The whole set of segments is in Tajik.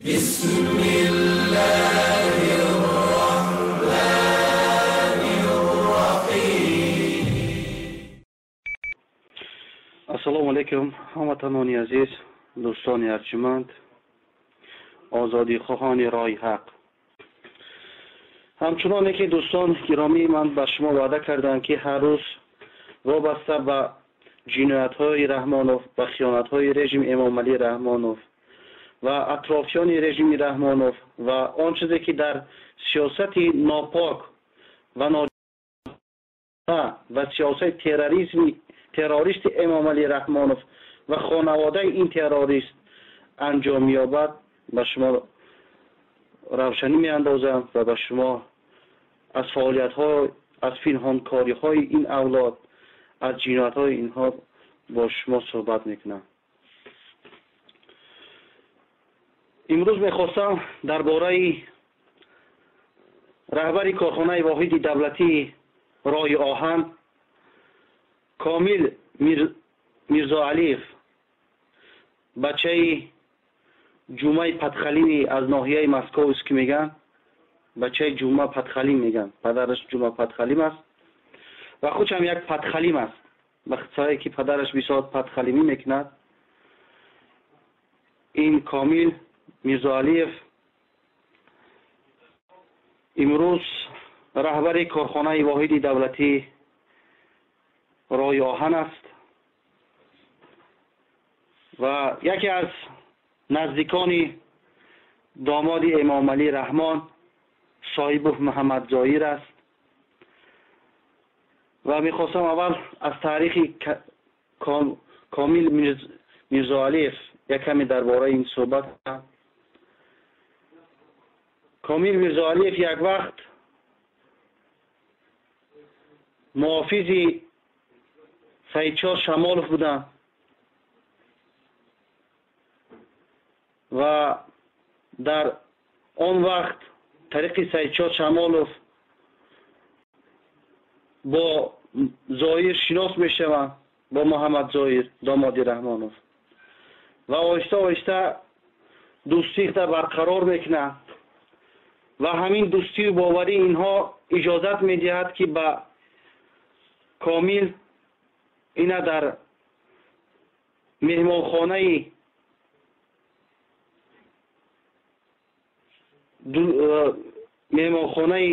بسم الله الرحمن الرحیم. Ассалому алайкум, ҳамватанони азиз, дӯстони арҷманд, озодихоҳони роҳи ҳақ. Ҳамчуноне ки дӯстон гиромии ман ба шумо ваъда кардам, ки ҳар рӯз вобаста ба ҷиноятҳои Раҳмонов, ба хиёнатҳои режими Эмомалӣ Раҳмонов ва атрофиёни режими Раҳмонов ва он чизе ки дар сиёсати нопок ва ва сиёсати терроризми террористи Эмомалӣ Раҳмонов ва хонаводаи ин террорист анҷом меёбад, ба шумо равшанӣ меандозам ва ба шумо аз фаъолиятҳо, аз пинҳонкориҳои ин авлод, аз ҷиноятҳои инҳо бо шумо суҳбат мекунам. Имрӯз мехостам дар бораи раҳбари корхонаи воҳиди давлатии роҳи оҳан Комил Мирзоалиев, бачаи Ҷумъаи Патхалими аз ноҳияи Московск меган, бачаи Ҷумъа Патхалим меган, падараш Ҷумъа Патхалим аст ва худшам як Патхалим аст, ба сабабе ки падараш бисёр патхалимӣ мекунад. Ин Комил Мирзоалиев имрӯз раҳбари корхонаи воҳиди давлатии роҳи оҳан аст ва яке аз наздикони домоди Эмомалӣ Раҳмон Соҳибов Муҳаммадзоир аст. Ва мехостам аввал аз таърихи Комил Мирзоалиев як каме дар бораи ин суҳбат кунам. Комил Мирзоалиев як вақт муҳофизи Саидшоҳ Шамолов буданд ва дар он вақт тариқи Саидшоҳ Шамолов бо Зоир шинос мешаванд, бо Муҳаммадзоир, домоди Раҳмонов, ва оҳиста оҳиста дӯстиро барқарор мекунанд ва ҳамин дӯстию боварӣ инҳо иҷозат медиҳад, ки ба Комил ина дар меҳмонхонаи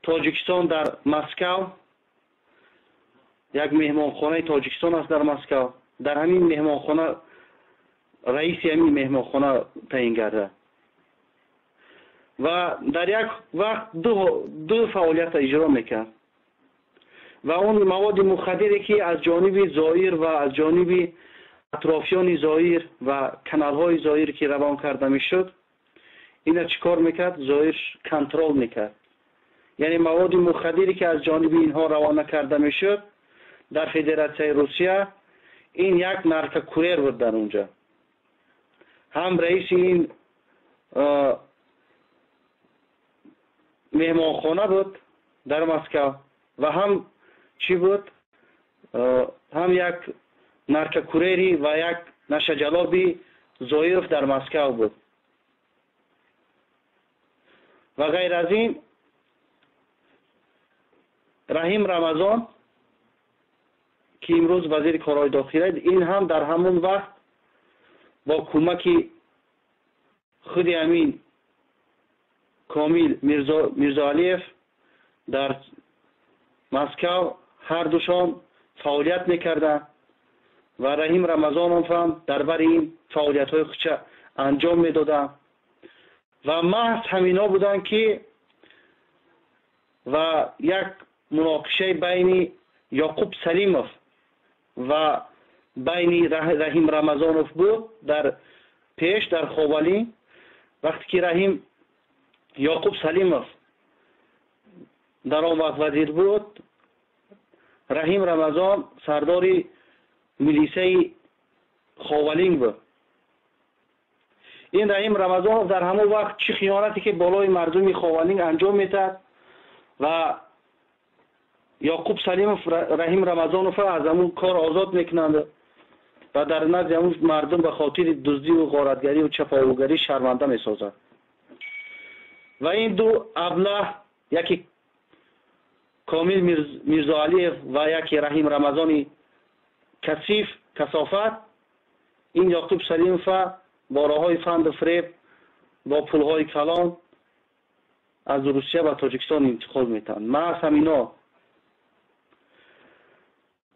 Тоҷикистон дар Москав, як меҳмонхонаи Тоҷикистон аст дар Москав, дар ҳамин меҳмонхона раиси ҳамин меҳмонхона таъин гардад ва дар як вақт ду фаъолиятро иҷро мекард ва он маводи мухаддире ки аз ҷониби Зоир ва аз ҷониби атрофиёни Зоир ва каналҳои Зоир ки равон карда мешуд, ина чӣ кор мекард? Зоир контрол мекард. Яъне маводи мухаддире ки аз ҷониби инҳо равона карда мешуд дар Федератсияи Русия, ин як наркокурьер буд дар онҷо. Ҳам раиси ин меҳмонхона буд дар Москав ва ҳам чӣ буд? Ҳам як наркокурьери ва як нашаҷалоби Зоиров дар Москав буд. Ва ғайр аз ин Раҳим Рамазон, ки имрӯз вазири корҳои дохила, ин ҳам дар ҳамон вақт бо кӯмаки худи ҳамин Комил Мирзоалиев дар Москав ҳар душон фаъолият мекарданд ва Раҳим Рамазонов ҳам дар бари ин фаъолиятҳои худша анҷом медоданд ва маҳз ҳаминҳо буданд, ки ва як муноқишаи байни Ёқуб Салимов ва байни Раҳим Рамазонов буд дар пеш, дар Ховалин. Вақте ки Раҳим Ёқуб Салимов дар он вақт вазир буд, Раҳим Рамазон сардори милисаи Ховалин буд. Ин Раҳим Рамазонов дар ҳамон вақт чӣ хиёнате ки болои мардуми Ховалин анҷом медиҳад ва Ёқуб Салимов Раҳим Рамазоновро аз ҳамон кор озод мекунанд ва дар назди ҳамун мардум ба хотири дуздиву ғоратгариву чаповугарӣ шарманда месозад. Ва ин ду аблаҳ, яке Комил Мирзоалиев ва яке Раҳим Рамазони касиф касофат, ин Ёқуб Салимова бо роҳҳои фанду фиреб бо пулҳои калон аз Русия ба Тоҷикистон интиқол метаҳанд. Маҳз ҳамино.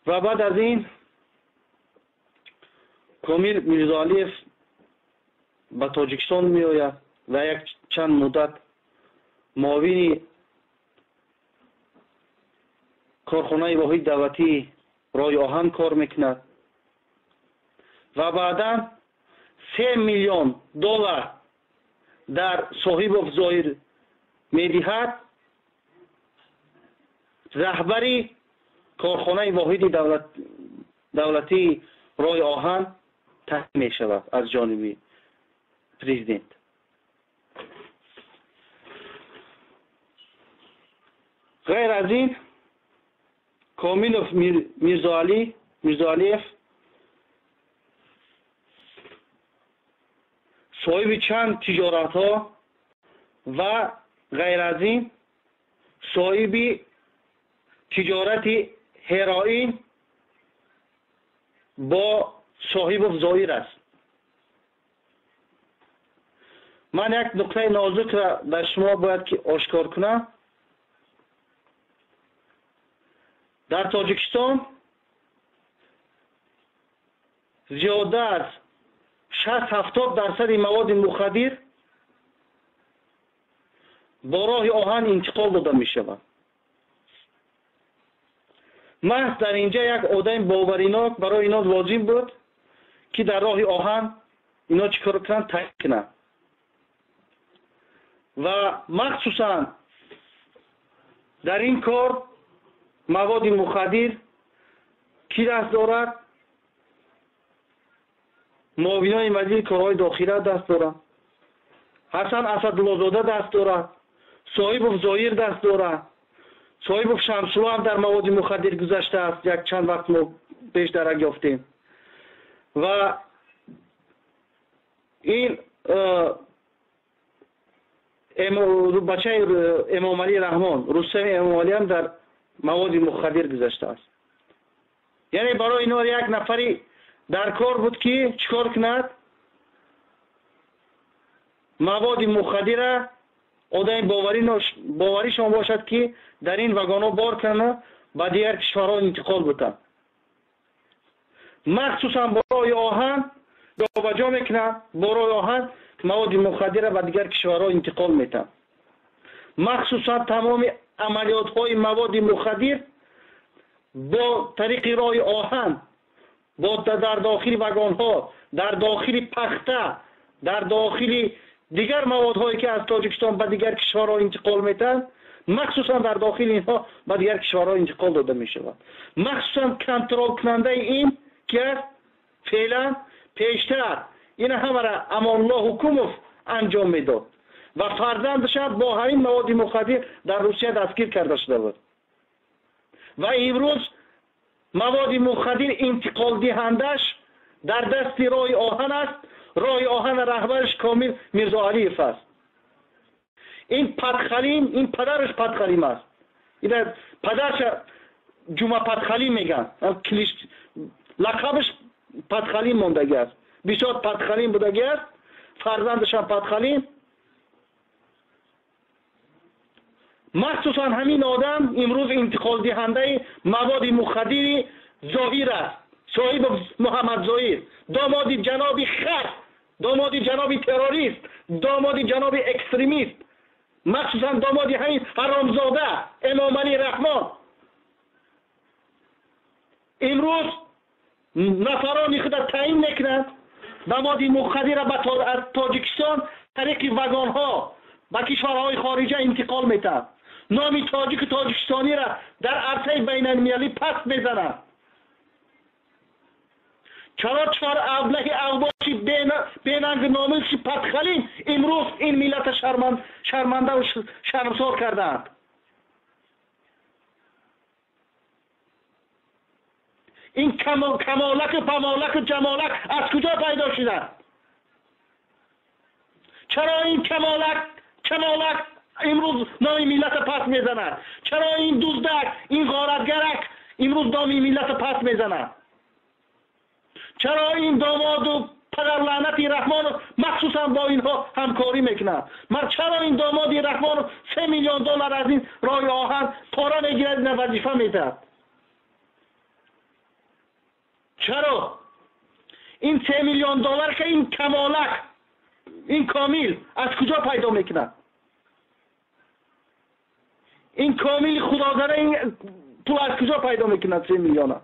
Ва баъд аз ин Комил Мирзоалиев ба Тоҷикистон меояд ва як чанд муддат муовини корхонаи воҳиди давлатии роҳи оҳан кор мекунад ва баъдан 3 миллион доллар дар Соҳибов Зоҳир медиҳад, раҳбари корхонаи воҳиди давлатии роҳи оҳан таъйин мешавад аз ҷониби президент. Ғайр аз ин Комилов Мирзоалиев соҳиби чанд тиҷоратҳо ва ғайр аз ин соҳиби тиҷорати ҳероин бо Соҳибов Зоҳир аст. Ман як нуқтаи нозукро дар шумо бояд ки ошкор кунам. Дар Тоҷикистон зиёда аз 60-70% маводи мухаддир бо роҳи оҳан интиқол дода мешавад. Маҳз дар инҷа як одами боваринок барои ино лозим буд ки дар роҳи оҳан ино чӣ кор кунанд, таъйин кунанд. Ва махсусан дар ин кор маводи мухаддир кӣ даст дорад? Муовинони вазири корҳои дохила даст дорад, Ҳасан Асадуллозода даст дорад, Соҳибов Зоҳир даст дорад, Соҳибов Шамсулло ҳам дар маводи мухаддир гузаштааст, як чанд вақт мо пеш дарак ёфтем. Ва ин бачаи Эмомалӣ Раҳмон, Рустами Эмомалӣ ҳам дар маводи мухаддир гузаштааст. Яъне барои ино як нафари дар кор буд ки чӣ кор кунад? Маводи мухаддира одами боваришон бошад ки дар ин вагонҳо бор кунанд, ба дигар кишварҳо интиқол бутанд. Махсусан бо роҳи оҳан ҷобаҷо мекунанд, бо роҳи оҳан маводи мухаддира ба дигар кишварҳо интиқол метаҳанд. Махсусан тамоми амалиётҳои маводи мухаддир бо тариқи роҳи оҳан, бо дар дохили вагонҳо, дар дохили пахта, дар дохили дигар маводҳое ки аз Тоҷикистон ба дигар кишварҳо интиқол метаҳанд, махсусан дар дохили инҳо ба дигар кишварҳо интиқол дода мешавад. Махсусан контролкунандаи ин ки аст феълан пештар ина ҳамаро Амонулло Ҳукумов анҷом медод ва фарзандашам бо ҳамин маводи мухаддир дар Русия дастгир карда шуда буд. Ва имрӯз маводи мухаддир интиқолдиҳандааш дар дасти роҳи оҳан аст. Роҳи оҳан раҳбараш Комил Мирзоалиев аст. Ин Падхалим, ин падараш Падхалим аст. Ин падараш Ҷума Падхалим мегӯянд. Лақабаш Падхалим мондагӣ аст. Бисёр Падхалим будагӣ аст. Фарзандашам Падхалим. Махсусан ҳамин одам имрӯз интиқолдиҳандаи маводи мухаддири Зоҳир аст. Соҳибов Муҳаммад Зоҳир, домоди ҷаноби хар, домоди ҷаноби террорист, домоди ҷаноби экстремист, махсусан домоди ҳамин ҳаромзода Эмомалӣ Раҳмон. Имрӯз нафарони худа таъйин мекунанд, маводи мухаддирро ба Тоҷикистон тариқи вагонҳо ба кишварҳои хориҷа интиқол метаҳанд. Номи тоҷику тоҷикистониро дар арсаи байналмилалӣ паст мезананд. Чаро чор аблаҳи авбоши бенангу номуси Падхалим имрӯз ин миллата шармандаву шармсор кардаанд? Ин камолак, памолак, ҷамолак аз куҷо пайдо шуданд? Чаро ин камолак, камолак имрӯз номи миллата пас мезанад? Чаро ин дуздак, ин ғоратгарак имрӯз номи миллата пас мезанад? Чаро ин домоду падарлаънати Раҳмонов махсусан бо инҳо ҳамкорӣ мекунад? Чаро ин домоди Раҳмонов 3 миллион доллар аз ин роҳи оҳан пора мегирад, ина вазифа медиҳад? Чаро ин 3 миллион доллар ки ин камолак, ин комил аз куҷо пайдо мекунад? Ин комили худозада ин пул аз куҷо пайдо мекунад 3 миллиона?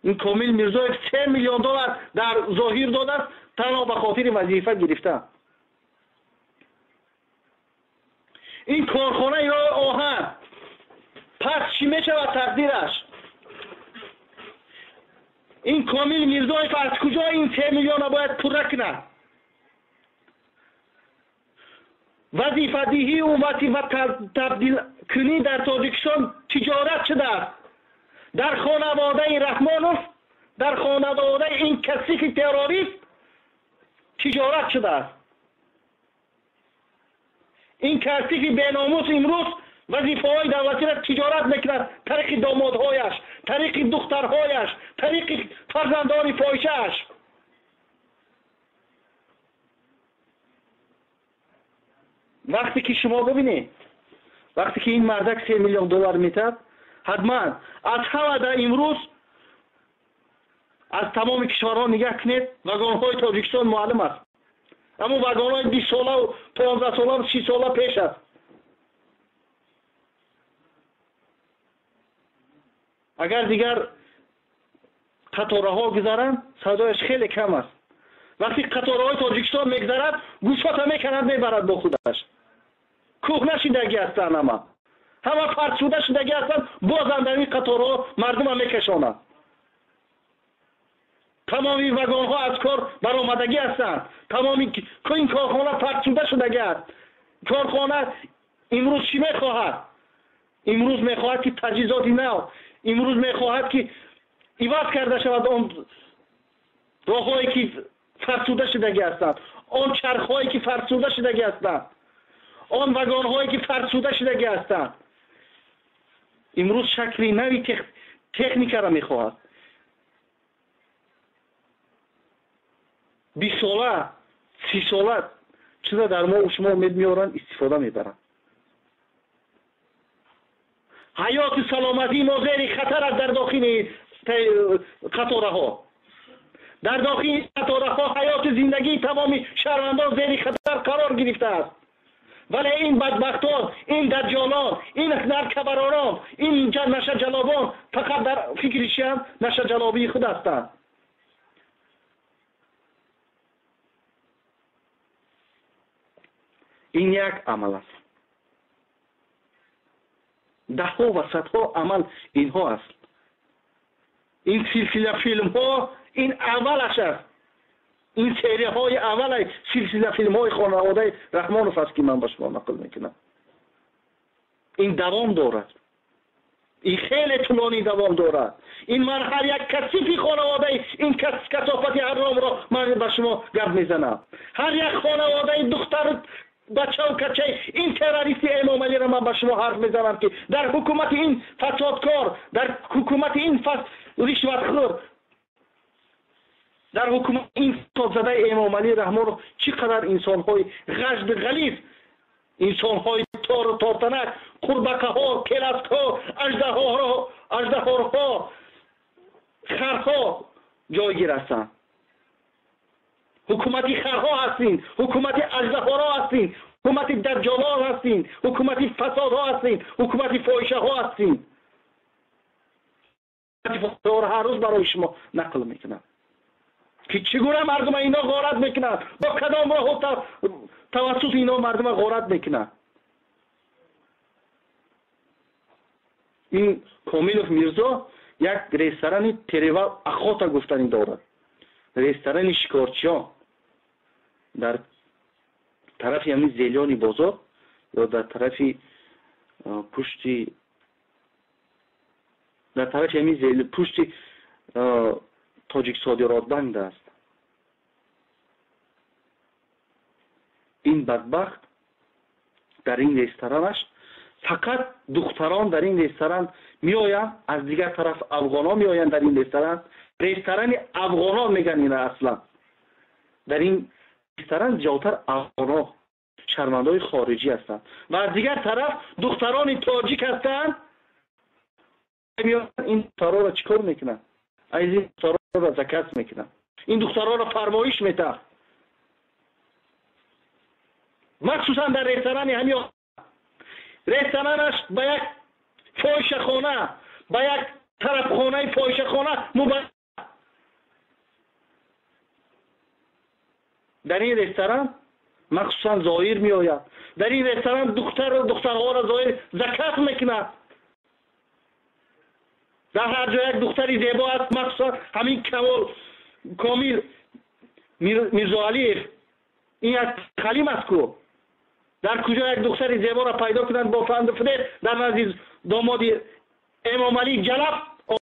Ин Комил Мирзоев 3 миллион доллар дар зоҳир додааст танҳо ба хотири вазифа гирифтан. Ин корхонаи роҳи оҳан пас чӣ мешавад тақдираш? Ин Комил Мирзоев аз куҷо ин 3 миллиона бояд пурра кунад? Вазифадиҳӣ ва табдилкунӣ дар Тоҷикистон тиҷорат шудааст. Дар хонаводаи Раҳмонов, дар хонаводаи ин касифи террорист тиҷорат шудааст. Ин касифи беномус имрӯз вазифаҳои давлатиро тиҷорат мекунад тариқи домодҳояш, тариқи духтарҳояш, тариқи фарзандони фоҳишааш. Вақте ки шумо бибинед, вақте ки ин мардак 3 миллион доллар метад, ҳатман аз ҳама дар имрӯз аз тамоми кишварҳо нигаҳ кунед, вагонҳои Тоҷикистон муаллим аст. Аммо вагонҳои 20 солаву 15 солаву 30 сола пеш аст. Агар дигар қатораҳо гузаранд, садояш хеле кам аст. Вақте қатораҳои Тоҷикистон мегузарад, гӯшота мекунад, мебарад бо худаш. Кӯҳна шидагӣ ҳастанд ҳама. Ҳама фарсуда шидагӣ ҳастанд, бозам дар ин қатораҳо мардума мекашонанд. Тамоми вагонҳо аз кор баромадагӣ ҳастанд. Тамоми ин корхона фарсуда шудагӣ аст. Корхона имрӯз чӣ мехоҳад? Имрӯз мехоҳад ки таҷҳизоти нав, имрӯз мехоҳад ки иваз карда шавад он роҳҳое ки фарсуда шудагӣ ҳастанд, он чархҳое ки фарсуда шудагӣ ҳастанд, он вагонҳое ки фарсуда шудагӣ ҳастанд. Имрӯз шакли нави техникаро мехоҳад. 20 сола, 30 сола чиза дар мо шумо умед меоранд, истифода мебаранд. Ҳаёти саломатии мо зери хатар аст дар дохили қатораҳо. Дар дохили қатораҳо ҳаёти зиндагии тамоми шаҳрвандон зери хатар қарор гирифтааст. Вале ин бадбахтон, ин даҷҷолон, ин наркабаророн, ин нашаҷалобон фақат дар фикри чианд? Нашаҷалобии худ ҳастанд. Ин як амал аст. Даҳҳо ва садҳо амал инҳо аст. Ин силсила филмҳо ин аввалаш аст. Ин серияҳои аввалаи силсила филмҳои хонаводаи Раҳмонов аст ки ман ба шумо нақл мекунам. Ин давом дорад. Ин хеле тӯлонӣ давом дорад. Ин ман ҳар як касифи хонаводаи ин касофати ҳаромро ман ба шумо гап мезанам. Ҳар як хонаводаи духтар, бачаву качаи ин террористи Эмомалиро ман ба шумо ҳарф мезанам ки дар ҳукумати ин фасодкор, дар ҳукумати ин ришватхӯр, дар ҳукумати ин фасодзадаи Эмомалӣ Раҳмонов чӣ қадар инсонҳои ғажду ғализ, инсонҳои тору тортанак, қурбақаҳо, келаскҳо, аждаҳорҳо, харҳо ҷойгир ҳастанд. Ҳукумати харҳо ҳастин, ҳукумати аждаҳорҳо ҳастин, ҳукумати даҷҷолон ҳастин, ҳукумати фасодҳо ҳастин, ҳукумати фоҳишаҳо ҳастин. Ҳар рӯз барои шумо нақл мекунам ки чӣ гуна мардума ино ғорат мекунанд, бо кадом роҳу тавассути ино мардума ғорат мекунанд. Ин Комилов Мирзо як ресторани Перевал Охота гуфтанӣ дорад. Ресторани шикорчиён дар тарафи ҳамин Зелёни бозор ё дар тарафи пушти Дар тарафи ҳамин зел пушти Тоҷик Содиротбанк аст. Ин бадбахт дар ин ресторанаш фақат духтарон дар ин ресторан меоянд, аз дигар тараф афғонҳо меоянд дар ин ресторан. Ресторани афғонҳо мегӯянд ина аслан. Дар ин ресторан зиёдтар афғонҳо, шаҳрвандои хориҷӣ ҳастанд ва аз дигар тараф духтарони тоҷик ҳастанд. Меоянд, ин духтарҳоро чӣ кор мекунанд? Аз ин духтарҳоро заказ мекунанд, ин духтарҳоро фармоиш метаҳанд. Махсусан дар ресторани ҳамин ресторанаш ба як фоҳишахона, ба як тарафхонаи фоҳишахона мубаддал. Дар ин ресторан махсусан Зоир меояд. Дар ин ресторан духтарҳоро Зоир заказ мекунад. Дар ҳар ҷо як духтари зебо аст, махсусан ҳамин Камол Комил Мирзоалиев, ин як халим аст ку. Дар куҷо як духтари зеборо пайдо кунанд бо фанду фиреб дар назди домоди Эмомалӣ ҷалаб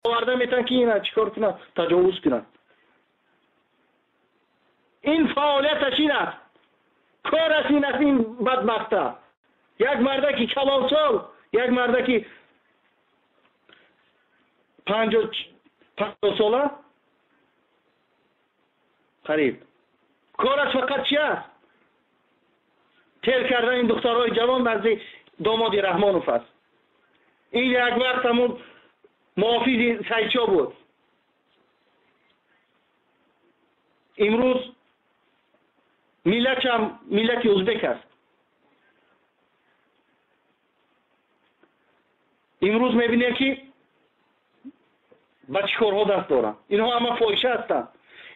оварда метавонанд ки ина чӣ кор кунанд? Таҷовуз кунанд. Ин фаъолияташ ин аст, кораш ин аст. Ин бадбахта як мардаки калонсол, як мардаки 50 сола қариб, кораш фақат чи аст? Тел кардани духтарҳои ҷавон назди домоди Раҳмонов аст. Ин як вақт ҳамун муҳофизи Сайчо буд. Имрӯз миллатам миллати ӯзбек аст. Имрӯз мебинем ки ба чӣ корҳо даст доранд. Инҳо ҳама фоҳиша ҳастанд.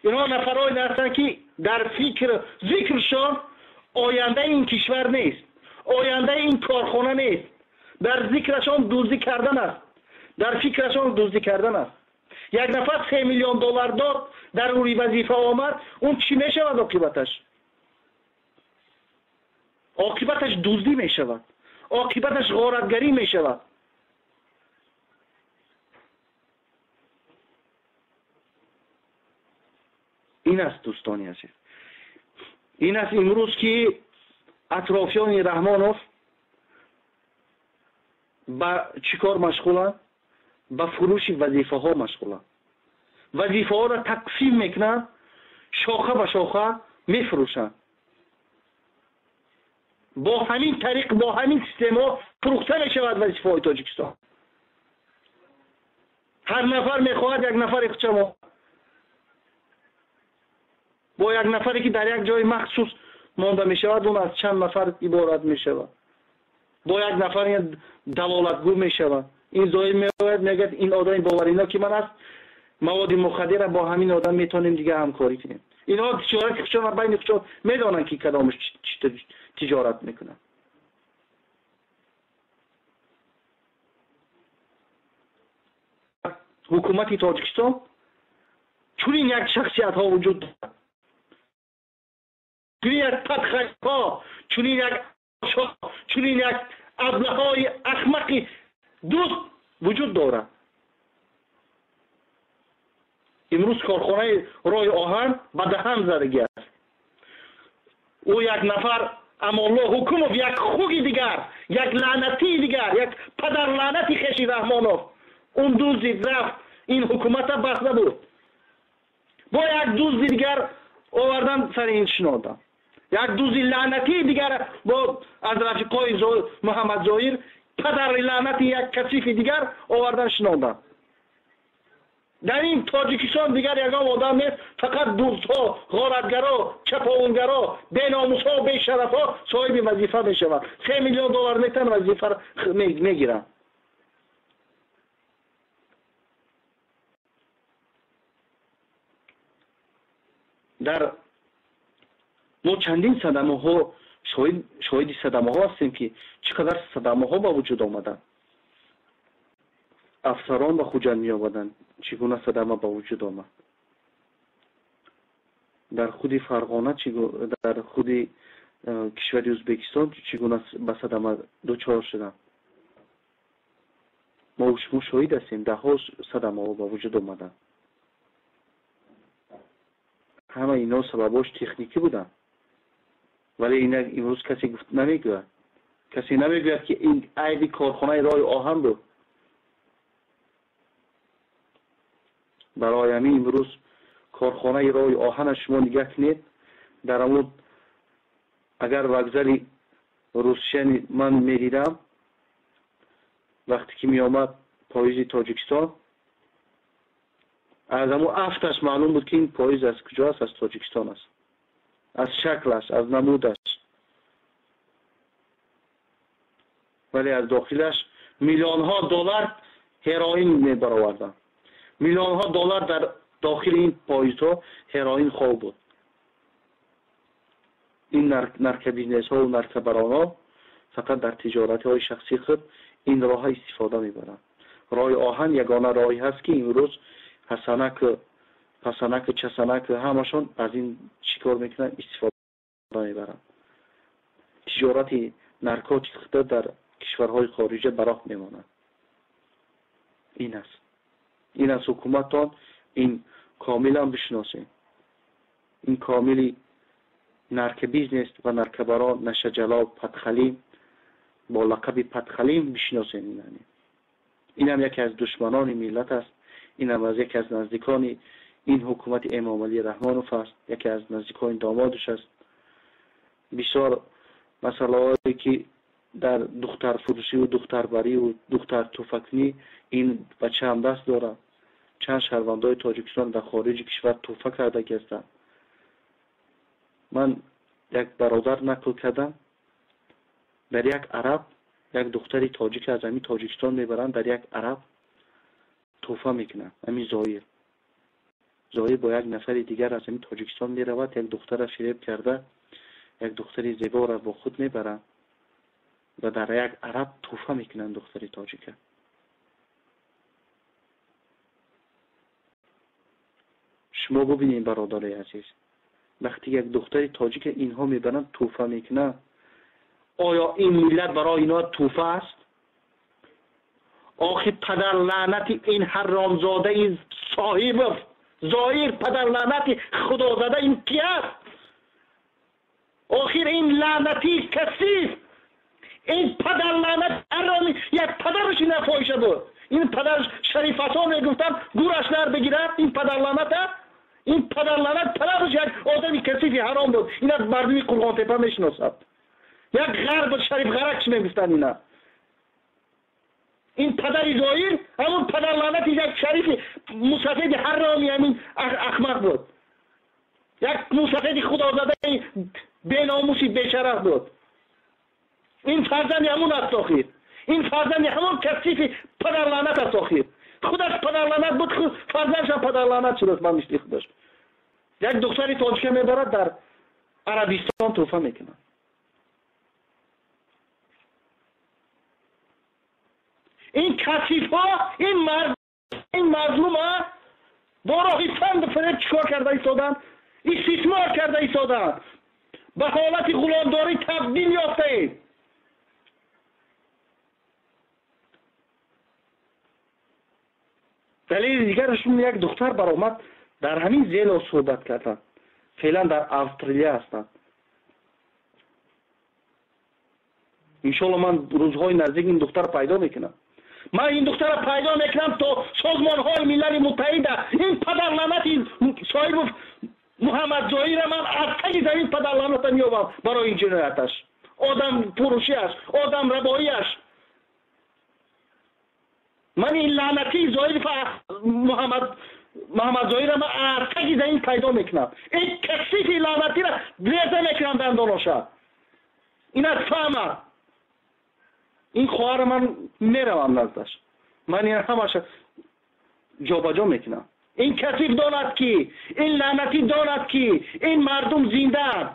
Инҳо нафарҳое ҳастанд ки дар фикр зикршон ояндаи ин кишвар нест, ояндаи ин корхона нест. Дар зикрашон дуздӣ кардан аст, дар фикрашон дуздӣ кардан аст. Як нафар 3 миллион доллар дод, дар рӯи вазифа омад, он чӣ мешавад оқибаташ? Оқибаташ дуздӣ мешавад, оқибаташ ғоратгарӣ мешавад. Ин аст дӯстони азиз, ин аст имрӯз ки атрофиёни Раҳмонов ба чӣ кор машғуланд? Ба фурӯши вазифаҳо машғуланд. Вазифаҳоро тақсим мекунанд, шоха ба шоха мефурӯшанд. Бо ҳамин тариқ, бо ҳамин системаҳо фурӯхта мешавад вазифаҳои Тоҷикистон. Ҳар нафар мехоҳад як нафаре худшамо бо як нафаре ки дар як ҷои махсус монда мешавад, он аз чанд нафар иборат мешавад. Бо як нафар далолатгӯ мешавад. Ин Зоир меояд, мегӯяд ин одами бовариноки ман аст, маводи мухаддирро бо ҳамин одам метавонем дигар ҳамкорӣ кунем. Инҳо тиҷорати худшон ва байни худшон медонанд ки кадомаш чӣ тиҷорат мекунад. Ҳукумати Тоҷикистон чунин як шахсиятҳо вуҷуд дорад, чунин як падхайҳо, чунин як чунин як аблаҳои ахмақи дӯст вуҷуд дорад. Имрӯз корхонаи роҳи оҳан ба даҳан задагӣ аст. Ӯ як нафар Амолло Ҳукумов, як хуги дигар, як лаънатии дигар, як падарлаънати хеши Раҳмонов, он дузди рафт, ин ҳукумата бас набуд. Бо як дузди дигар овардан сари ин шинодам. Як дузди лаънатии дигар бо аз рафиқои Муҳаммад Зоир, падари лаънати як касифи дигар овардан шинодам. Дар ин Тоҷикистон дигар ягон одам нест, фақат дуздҳо, ғоратгаро, чаповунгаро, беномусҳо, бешарафҳо соҳиби вазифа мешаванд. 3 миллион доллар метан вазифа мегиранд. Дар мо чандин садамаҳо шоҳиди садамаҳо ҳастем ки чӣ қадар садамаҳо ба вуҷуд омаданд. Афсарон ба Хуҷанд меомаданд, чӣ гуна садама ба вуҷуд омад. Дар худи Фарғона, дар худи кишвари Ӯзбекистон чӣ гуна ба садама дучор шуданд. Мо шумо шоҳид ҳастем, даҳҳо садамаҳо ба вуҷуд омаданд. Ҳама инҳо сабабҳош техникӣ буданд. Вале ина имрӯз касе гуфт намегӯяд. Касе намегӯяд, ки ин айби корхонаи роҳи оҳан буд. Барои ҳамин имрӯз корхонаи роҳи оҳана шумо нигаҳ кунед, дар ҳамон агар вокзали Русия ман медидам, вақте ки меомад поезди Тоҷикистон, аз ҳамон афташ маълум буд, ки ин поезд аз куҷо аст, аз Тоҷикистон аст. Аз шаклаш, аз намудаш. Вале аз дохилаш миллионҳо доллар ҳероин мебароварданд. Миллионҳо доллар дар дохили ин поездҳо ҳероин хоб буд. Ин наркобизнесҳо ва наркобаронҳо фақат дар тиҷоратҳои шахсии худ ин роҳа истифода мебаранд. Роҳи оҳан ягона роҳе ҳаст, ки имрӯз ҳасанак, пасанак, часанак ҳамашон аз ин чӣ кор мекунанд, истифода мебаранд. Тиҷорати наркотик дар кишварҳои хориҷа ба роҳ мемонад. Ин аст. Ин аз ҳукуматтон, ин комилан бишносем. Ин комили наркобизнес ва наркобарон, нашаҷалоб, Патхалим бо лақаби Патхалим бишносем. Инам яке аз душманони миллат аст. Инам аз яке аз наздикони ин ҳукумати Эмомалӣ Раҳмонов аст, яке аз наздикони домодаш аст. Бисёр масъалаҳое ки дар духтарфурӯшӣ духтарбарӣ ва духтартуфакнӣ ин бача ҳам даст дорад. Чанд шаҳрвандои Тоҷикистон дар хориҷи кишвар туҳфа карда ҳастанд. Ман як бародар нақл кардам, дар як араб як духтари тоҷик аз ҳамин Тоҷикистон мебаранд, дар як араб туҳфа мекунанд. Ҳамин Зоир. Зоир бо як нафари дигар аз ҳамин Тоҷикистон меравад, як духтара фиреб карда, як духтари зеборо бо худ мебаранд ва дар як араб туҳфа мекунанд духтари тоҷика. Шумо бубинед, бародарои азиз, вақте як духтари тоҷика инҳо мебаранд туҳфа мекунанд, оё ин миллат барои инҳо туҳфа аст? Охи падарлаънати ин ҳаромзодаи Соҳибов, Зоир падарлаънати худозада ин ки аст? Охир ин лаънати касиф, ин падарлаънат ҳароми як падараш ина фоҳиша буд. Ин падараш шарифато мегуфтанд, гураш нар бигирад, ин падарлаъната. Ин падарлаънат падараш як одами касифи ҳаром буд. Ин аз мардуми Қурғонтепа мешиносад. Як ғарб шариф ғаракш мегуфтанд ина. Ин падари Зоир ҳамон падарлаънати як шарифи мусафеди ҳароми ҳамин ахмақ буд. Як мусафеди худозадаи беномуси бешараф буд. Ин фарзанди ҳамон аст охир. Ин фарзанди ҳамон касифи падарлаънат аст охир. Худаш падарлаънат буд, фарзандашам падарлаънат шудааст ба мисли худаш. Як духтари тоҷика мебарад дар Арабистон туҳфа мекунад. Ин касифҳо, ин мард, ин мазлума бо роҳи фанду фиреб чикор карда истоданд? Истисмор карда истоданд. Ба ҳолати ғуломдорӣ табдил ёфтаем. Далели дигарашон як духтар баромад дар ҳамин зело суҳбат карданд. Феълан дар Австралия ҳастанд. Иншоалло ман рӯзҳои наздик ин духтарро пайдо мекунам. Ман ин духтарро пайдо мекунам то созмонҳои Милали Муттаҳида ин падарлаънати Соҳибов Муҳаммад Зоирро ман аз таги замин падарлаъната меёбам барои ин ҷинояташ, одамфурӯшиаш, одамрабоиаш. Ман ин лаънатии Зоир Муҳаммад Зоирро ман аз таги замин пайдо мекунам. Ин касифи лаънатиро реза мекунам дандоноша. Ин аз фаҳмад. Ин хоҳарро ман меравам наздаш. Ман ин ҳамаша ҷобаҷо мекунам. Ин касиф донад ки, ин лаънатӣ донад ки ин мардум зиндаанд.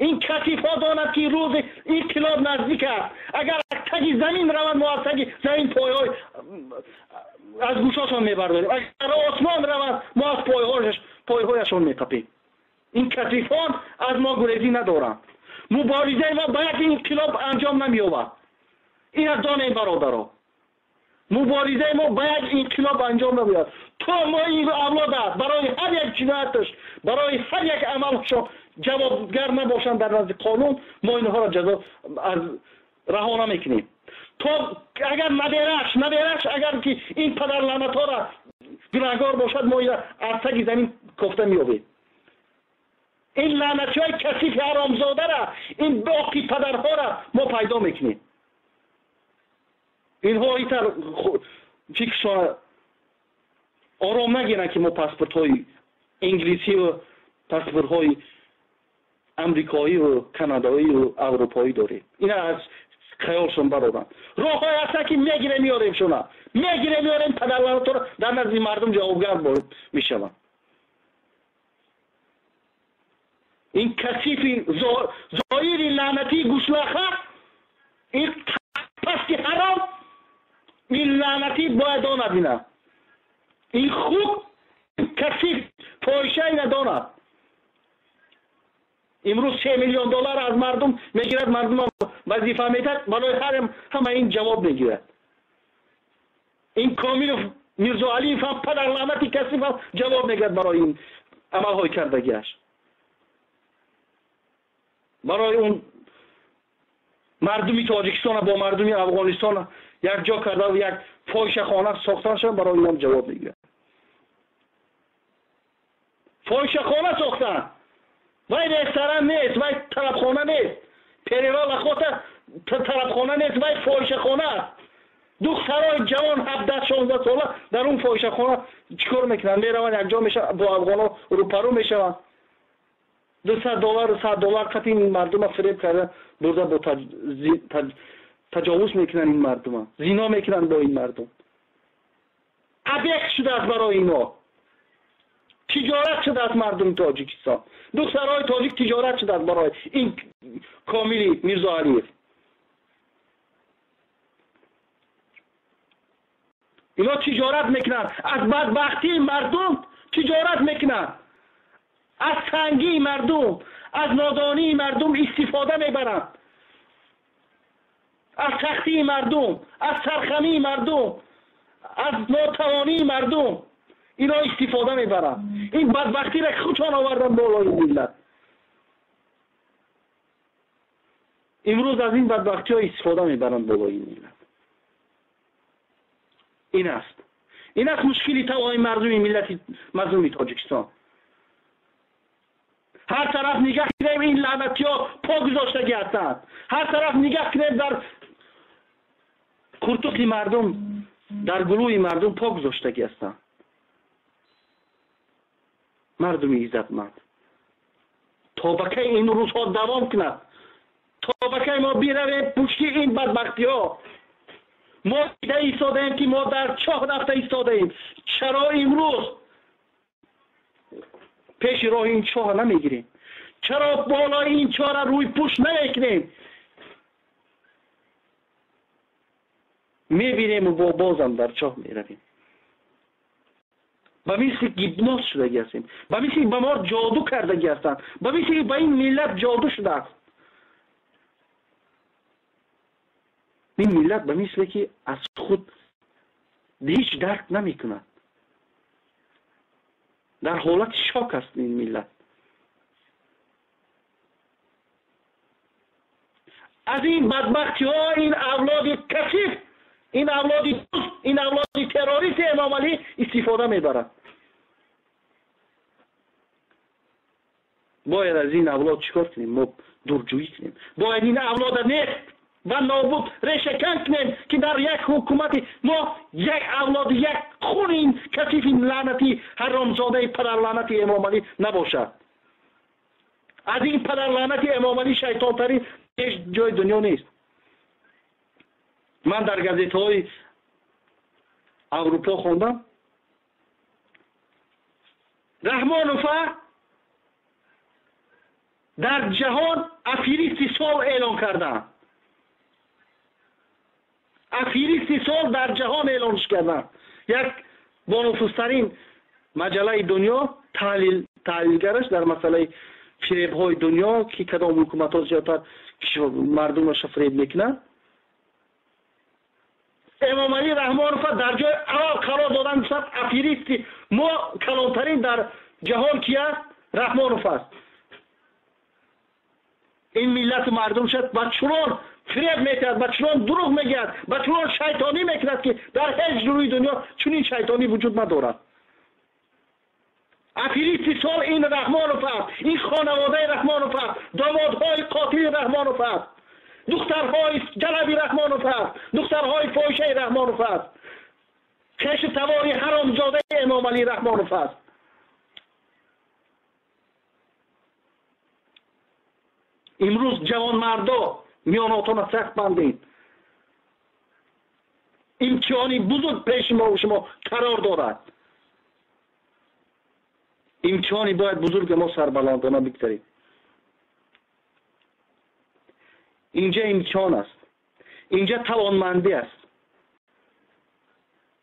Ин касифҳо донад ки рӯзи инқилоб наздик аст. Агар аз таги замин раванд, мо аз таги замин пойҳои аз гӯшошон мебардорем. Агар осмон раванд, мо аз пойҳояшон меқапем. Ин касифон аз мо гурезӣ надоранд. Муборизаи мо ба як инқилоб анҷом намеёбад. Ина донем, бародаро. Муборизаи мо ба як инқилоб анҷом намеёбад то мо ин авлода барои ҳар як ҷинояташ, барои ҳар як амалшон ҷавобгар набошанд дар назди қонун, мо инҳоро ҷазо аз раҳо намекунем. То агар набераш агар ки ин падарлаънатҳоро гунаҳгор бошад, мо инро аз таги замин кофта меёбем. Ин лаънатиҳои касифи ҳаромзодаро, ин боқи падарҳоро мо пайдо мекунем. Инҳо итар фикршон ором нагиранд, ки мо паспортҳои инглисиву паспортҳои амрикоиву канадоиву аврупоӣ дорем. Ина аз хаёлшон бароранд. Роҳҳое ҳастанд, ки мегирем меорем шуна, мегирем меорем падарлаънатҳоро дар назди мардум ҷавобгар мешаванд. Ин касифи зоири лаънатии гӯшлаха, ин пасти ҳаром, ин лаънатӣ бояд донад ина. Ин хуб касиф фоҳиша ина донад. Имрӯз 3 миллион доллар аз мардум мегирад, мардум вазифа медиҳад, барои ҳама ин ҷавоб мегирад. Ин Комилов Мирзоалиев ҳам падарлаънати касиф ҳам ҷавоб мегирад барои ин амалҳои кардагиаш. Барои он мардуми Тоҷикистона бо мардуми Афғонистона якҷо карда ва як фоҳишахона сохтаншон, барои инам ҷавоб мегирад. Фоҳишахона сохтан вай ресторан нест, вай тарабхона нест, перевал охота тарабхона нест, вай фоҳишахона аст. Духтарои ҷавон 17-16 сола дар он фоҳишахона чӣ кор мекунанд? Мераванд якҷо мешаванд, бо афғонҳо рӯпарӯ мешаванд. 200 доллар, 100 доллар қати ин мардума фиреб карда бурда бо таҷовуз мекунанд ин мардума, зино мекунанд бо ин мардум. Объект шудааст барои инҳо, тиҷорат шудааст мардуми Тоҷикистон. Духтарои тоҷик тиҷорат шудааст барои ин Комили Мирзоалиев. Инҳо тиҷорат мекунанд, аз бадбахтии мардум тиҷорат мекунанд, аз сангии мардум, аз нодонии мардум истифода мебаранд, аз сахтии мардум, аз сархамии мардум, аз нотавонии мардум инҳо истифода мебаранд. Ин бадбахтиро худшон оварданд болои миллат. Имрӯз аз ин бадбахтиҳо истифода мебаранд болои миллат. Ин аст мушкили тавои мардуми миллати мазлуми Тоҷикистон. Ҳар тараф нигаҳ кунем, ин лаънатиҳо по гузоштагӣ ҳастанд. Ҳар тараф нигаҳ кунем, дар қуртуқи мардум, дар гулӯи мардум по гузоштагӣ ҳастанд. Мардуми иззатманд, то ба кай ин рӯзҳо давом кунад? То ба кай мо биравем пушти ин бадбахтиҳо? Мо дида истодаем, ки мо дар чоҳ рафта истодаем. Чаро имрӯз пеши роҳи ин чоҳа намегирем? Чаро болои ин чоҳра рӯй пӯш намекунем? Мебинему бо бозам дар чоҳ меравем. Ба мисли гипноз шудагӣ ҳастем, ба мисли ба мо ҷоду кардагӣ ҳастанд, ба мисли ба ин миллат ҷоду шудааст. Ин миллат ба мисле ки аз худ ҳеҷ дарк намекунад, дар ҳолати шок аст ин миллат. Аз ин бадбахтиҳо ин авлоди касиф, ин авлоди дӯст, ин авлоди террористи Эмомалӣ истифода мебарад. Бояд аз ин авлод чӣ кор кунем? Мо дурҷӯӣ кунем. Бояд ин авлода нест ва нобуд решакан кунем, ки дар як ҳукумати мо як авлоди як хуни ин касифи лаънати ҳаромзодаи падарлаънати Эмомалӣ набошад. Аз ин падарлаънати Эмомалӣ шайтонтарин ҳеҷ ҷои дунё нест. Ман дар газетаҳои Аврупо хондам, Раҳмонова дар ҷаҳон аферисти сол эълон карданд. Аферисти сол дар ҷаҳон эълонш карданд. Як бонуфузтарин маҷаллаи дунё таҳлилгараш дар масъалаи фиребҳои дунё, ки кадом ҳукуматҳо зиёдтар мардумашро фиреб мекунанд, Эмомалӣ Раҳмонов дар ҷои аввал қарор додан, гуфтанд аферисти мо калонтарин дар ҷаҳон ки аст? Раҳмонов аст. Ин миллату мардум шуд ба чунон фиреб метиҳад, ба чунон дурӯғ мегӯяд, ба чунон шайтонӣ мекунад, ки дар ҳеҷ рӯи дунё чунин шайтонӣ вуҷуд надорад. Аферисти сол ин Раҳмонов аст, ин хонаводаи Раҳмонов аст, домодҳои қотили Раҳмонов аст, духтарҳои ҷалаби Раҳмонов аст, духтарҳои фоҳишаи Раҳмонов аст, хешу тавори ҳаромзодаи Эмомалӣ Раҳмонов аст. Имрӯз ҷавонмардо миёнотонро сахт бандед. Имтиҳони бузург пеши мо шумо қарор дорад. Имтиҳони бояд бузурги мо сарбаландона бигзарем. Инҷа имтиҳон аст, инҷа тавонмандӣ аст,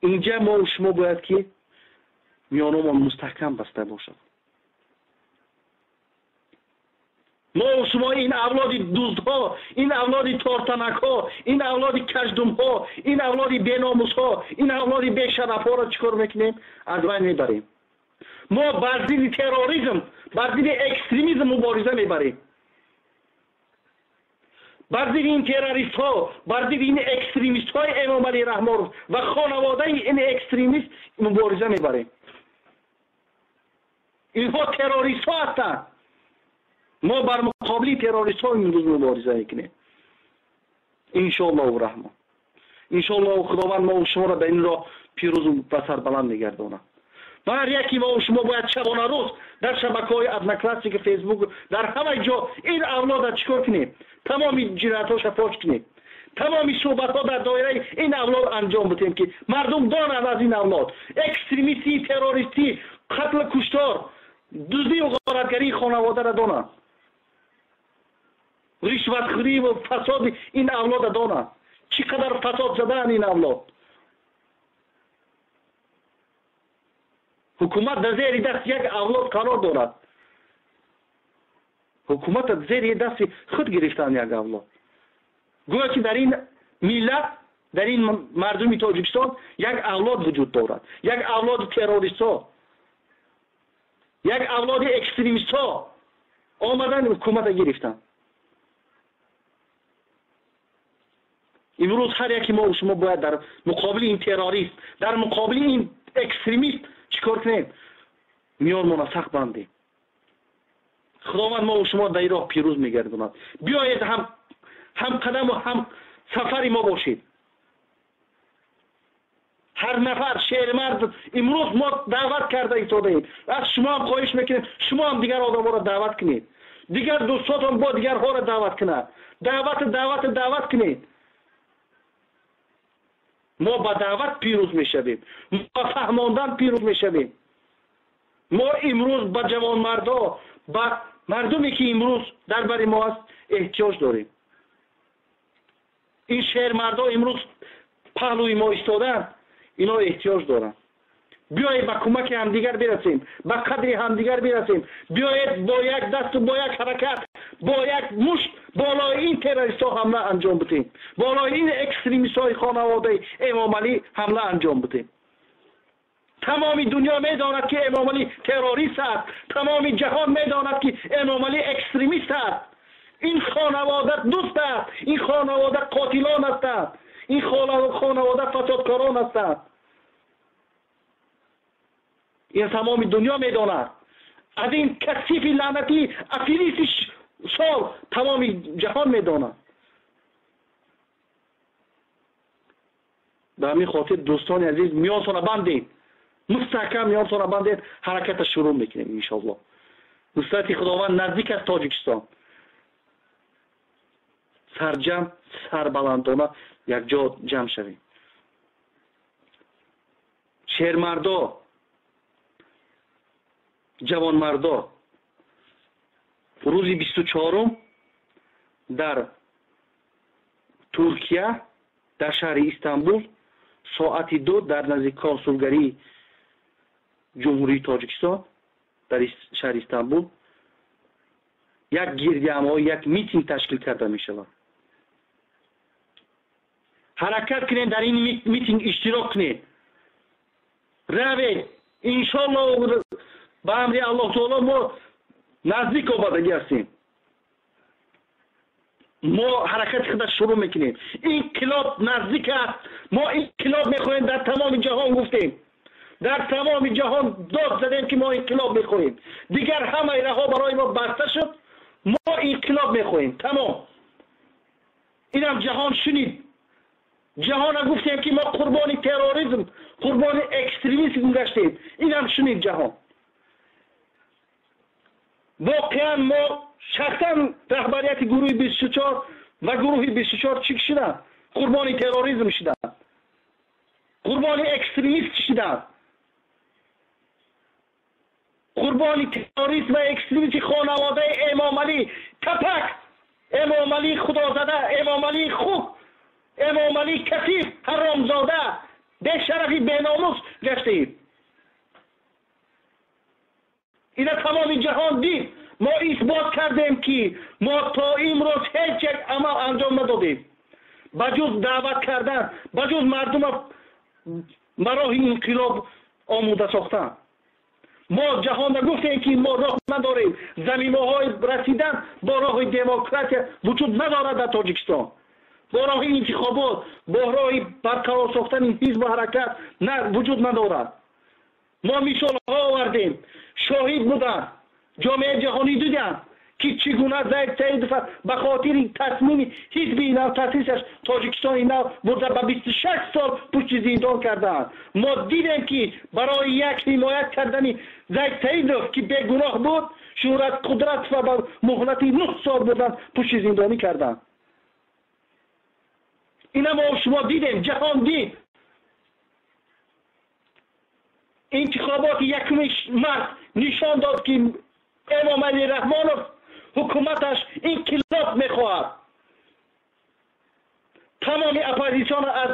инҷа мо шумо бояд ки миёномон мустаҳкам баста бошад. Мо шумо ин авлоди дуздҳо, ин авлоди тортанакҳо, ин авлоди каждумҳо, ин авлоди беномусҳо, ин авлоди бешарафҳоро чӣ кор мекунем? Аз байн мебарем. Мо бар зидди терроризм, бар зидди экстремизм мубориза мебарем. Бар зидди ин террористҳо, бар зидди ин экстремистҳои Эмомалӣ Раҳмонов ва хонаводаи ин экстремист мубориза мебарем. Инҳо террористҳо ҳастанд. Мо бар муқобили террористҳо имрӯз мубориза мекунем. Иншоаллоҳу раҳмон, иншоаллоҳу Худованд мо шуморо ба ин роҳ пирӯз ва сарбаланд мегардонад. Ва ҳар яке мо шумо бояд шабона рӯз дар шабакаҳои Одноклассники, Фейсбук, дар ҳама ҷо ин авлодро чӣ кор кунем? Тамоми ҷиноятҳоша фош кунем, тамоми суҳбатҳо дар доираи ин авлод анҷом бидиҳем, ки мардум донанд аз ин авлод экстремистӣ, террористӣ, қатлу куштор, дуздию ғоратгарии хонаводаро донанд, ришватхӯрӣ ва фасоди ин авлодро донанд, чӣ қадар фасод задаанд ин авлод. Ҳукумат дар зери дасти як авлод қарор дорад. Ҳукумат дар зери дасти худ гирифтанд як авлод. Гӯё ки дар ин миллат, дар ин мардуми Тоҷикистон як авлод вуҷуд дорад, як авлоди террористҳо, як авлоди экстремистҳо омаданд ҳукуматро гирифтанд. Имрӯз ҳар яке мо шумо бояд дар муқобили ин террорист, дар муқобили ин экстремист чӣ кор кунем? Миёнмонро сахт бандем. Худованд мо шумо дар ин роҳ пирӯз мегардонад. Биёед ҳамқадаму ҳам сафари мо бошед. Ҳар нафар шермард имрӯз мо даъват карда истодаем. Аз шумо ҳам хоҳиш мекунем, шумо ҳам дигар одамҳоро даъват кунед, дигар дӯстотон бо дигарҳоро даъват кунад. Даъват, даъват, даъват кунед. Мо ба даъват пирӯз мешавем, мо ба фаҳмондан пирӯз мешавем. Мо имрӯз ба ҷавонмардо, ба мардуме ки имрӯз дар бари мо аст эҳтиёҷ дорем. Ин шермардо имрӯз паҳлӯи мо истодаанд, ино эҳтиёҷ доранд. Биёед ба кӯмаки ҳамдигар бирасем, ба қадри ҳамдигар бирасем. Биёед бо як дасту бо як ҳаракат, бо як мушт болои ин террористҳо ҳамла анҷом бидиҳем, болои ин экстремистҳои хонаводаи Эмомалӣ ҳамла анҷом бидиҳем. Тамоми дунё медонад ки Эмомалӣ террорист аст, тамоми ҷаҳон медонад ки Эмомалӣ экстремист аст. Ин хонавода дӯст аст, ин хонавода қотилон ҳастанд, ин хонавода фасодкорон ҳастанд. Ин тамоми дунё медонад. Аз ин касифи лаънатӣ, аферисти сол тамоми ҷаҳон медонад. Ба ҳамин хотир дӯстони азиз, миёнтонро бандед, мустаҳкам миёнтонро бандед, ҳаракатро шурӯъ мекунем иншоаллоҳ. Нусрати Худованд наздик аст Тоҷикистон. Сарҷам, сарбаландона якҷо ҷамъ шавем. Шермардо, ҷавонмардо, рӯзи 24 дар Туркия, дар шаҳри Истанбул, соати 2 дар назди консулгарии Ҷумҳурии Тоҷикистон дар шаҳри Истанбул як гирдиҳамоӣ, як митинг ташкил карда мешавад. Ҳаракат кунед, дар ин митинг иштирок кунед, равед. Иншоаллоҳ, ба амри Аллоҳ таоло мо наздик омадагӣ ҳастем. Мо ҳаракати худа шурӯъ мекунем. Инқилоб наздик аст. Мо инқилоб мехоҳем. Дар тамоми ҷаҳон гуфтем, дар тамоми ҷаҳон дод задем, ки мо инқилоб мехоҳем. Дигар ҳамаи раҳо барои мо баста шуд. Мо инқилоб мехоҳем, тамом. Инам ҷаҳон шунид. Ҷаҳона гуфтем, ки мо қурбони терроризм, қурбони экстремизм гаштем. Инам шунид ҷаҳон. Воқеан, мо шахсан, раҳбарияти гурӯҳи 24 ва гурӯҳи 24 чӣ шуданд? Қурбони терроризм шуданд, қурбони экстремист шуданд, қурбони террорист ва экстремисти хонаводаи Эмомалӣ капак, Эмомалӣ худозада, Эмомалӣ хук, Эмомалӣ касиф, ҳаромзода, бешарафи беномус гаштаем. Ина тамоми ҷаҳон дид. Мо исбот кардем, ки мо то имрӯз ҳеҷ як амал анҷом надодем, ба ҷуз даъват кардан, ба ҷуз мардума ба роҳи инқилоб омода сохтан. Мо ҷаҳонда гуфтем, ки мо роҳ надорем, заминаҳои расидан бо роҳи демократия вуҷуд надорад дар Тоҷикистон, бо роҳи интихобот, бо роҳи барқарор сохтани ҳизбу ҳаракат вуҷуд надорад. Мо мисолҳо овардем, шоҳид буданд, ҷомеаи ҷаҳонӣ диданд, ки чӣ гуна Зайд Саидов ба хотири тасмими ҳизби нав таъсисаш Тоҷикистони нав бурда ба 26 сол пушти зиндон кардаанд. Мо дидем, ки барои як ҳимоят кардани Зайд Саидов, ки бегуноҳ буд, Шӯҳрат Қудратова ба муҳлати 9 сол бурдан пушти зиндонӣ карданд. Ина мо шумо дидем, ҷаҳон дид. Интихоботи 1 март нишон дод, ки Эмомалӣ Раҳмонов, ҳукуматаш инқилоб мехоҳад. Тамоми оппозитсионро аз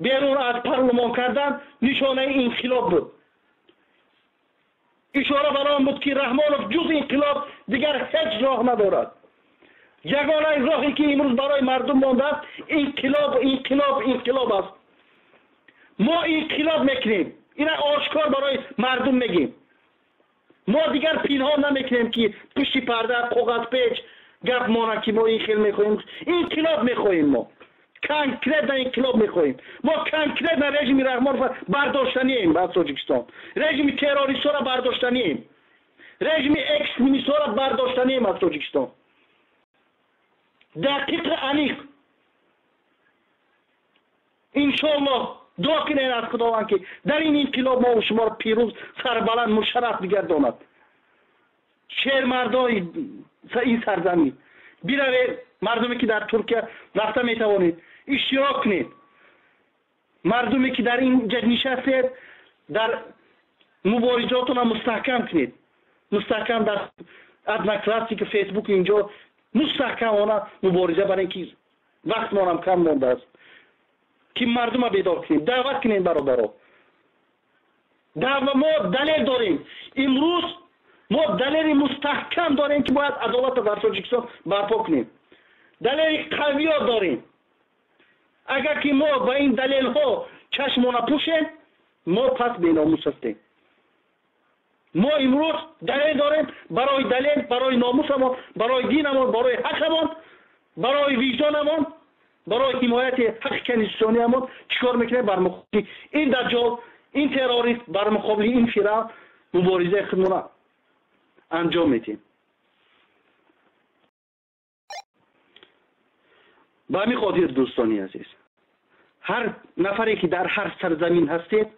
берун аз парлумон кардан нишонаи инқилоб буд. Ишора бар он буд, ки Раҳмонов ҷуз инқилоб дигар ҳеҷ роҳ надорад. Ягонаи роҳе, ки имрӯз барои мардум мондааст, инқилоб, инқилоб, инқилоб аст. Мо инқилоб мекунем. Ина ошкор барои мардум мегӯем. Мо дигар пинҳон намекунем, ки пушти парда, коғазпеч гап монад, ки мо ин хел мехоҳем. Инқилоб мехоҳем. Мо конкретно инқилоб мехоҳем. Мо конкретно режими Раҳмонова бардоштанием аз Тоҷикистон, режими террористҳоро бардоштанием, режими экстремистҳоро бардоштанием аз Тоҷикистон, дақиқ, аниқ. Иншоаллоҳ, дуо кунед аз Худованд, ки дар ин инқилоб мо шуморо пирӯз, сарбаланд, мушарраф бигардонад. Шермардои ин сарзамин, биравед. Мардуме, ки дар Туркия рафта метавонед, иштирок кунед. Мардуме, ки дар ин ҷа нишастед, дар муборизотона мустаҳкам кунед, мустаҳкам дар Одноклассники, Фейсбук, инҷо мустаҳкамона мубориза барем, ки вақтмонам кам мондааст, ки мардума бедор кунем, даъват кунем, бародаро. Мо далел дорем. Имрӯз мо далели мустаҳкам дорем, ки бояд адолатро дар Тоҷикистон барпо кунем. Далели қавиё дорем. Агар ки мо ба ин далелҳо чашмона пӯшем, мо пас беномус ҳастем. Мо имрӯз далел дорем. Барои далел, барои номусамон, барои динамон, барои ҳақамон, барои виҷдонамон, барои ҳимояти ҳаққи конститутсиониамон чӣ кор мекунем? Бар муқобили ин даҷҷол, ин террорист, бар муқобили ин фиръавн муборизаи худмона анҷом медиҳем. Ба ҳамин хотир, дӯстони азиз, ҳар нафаре, ки дар ҳар сарзамин ҳастед,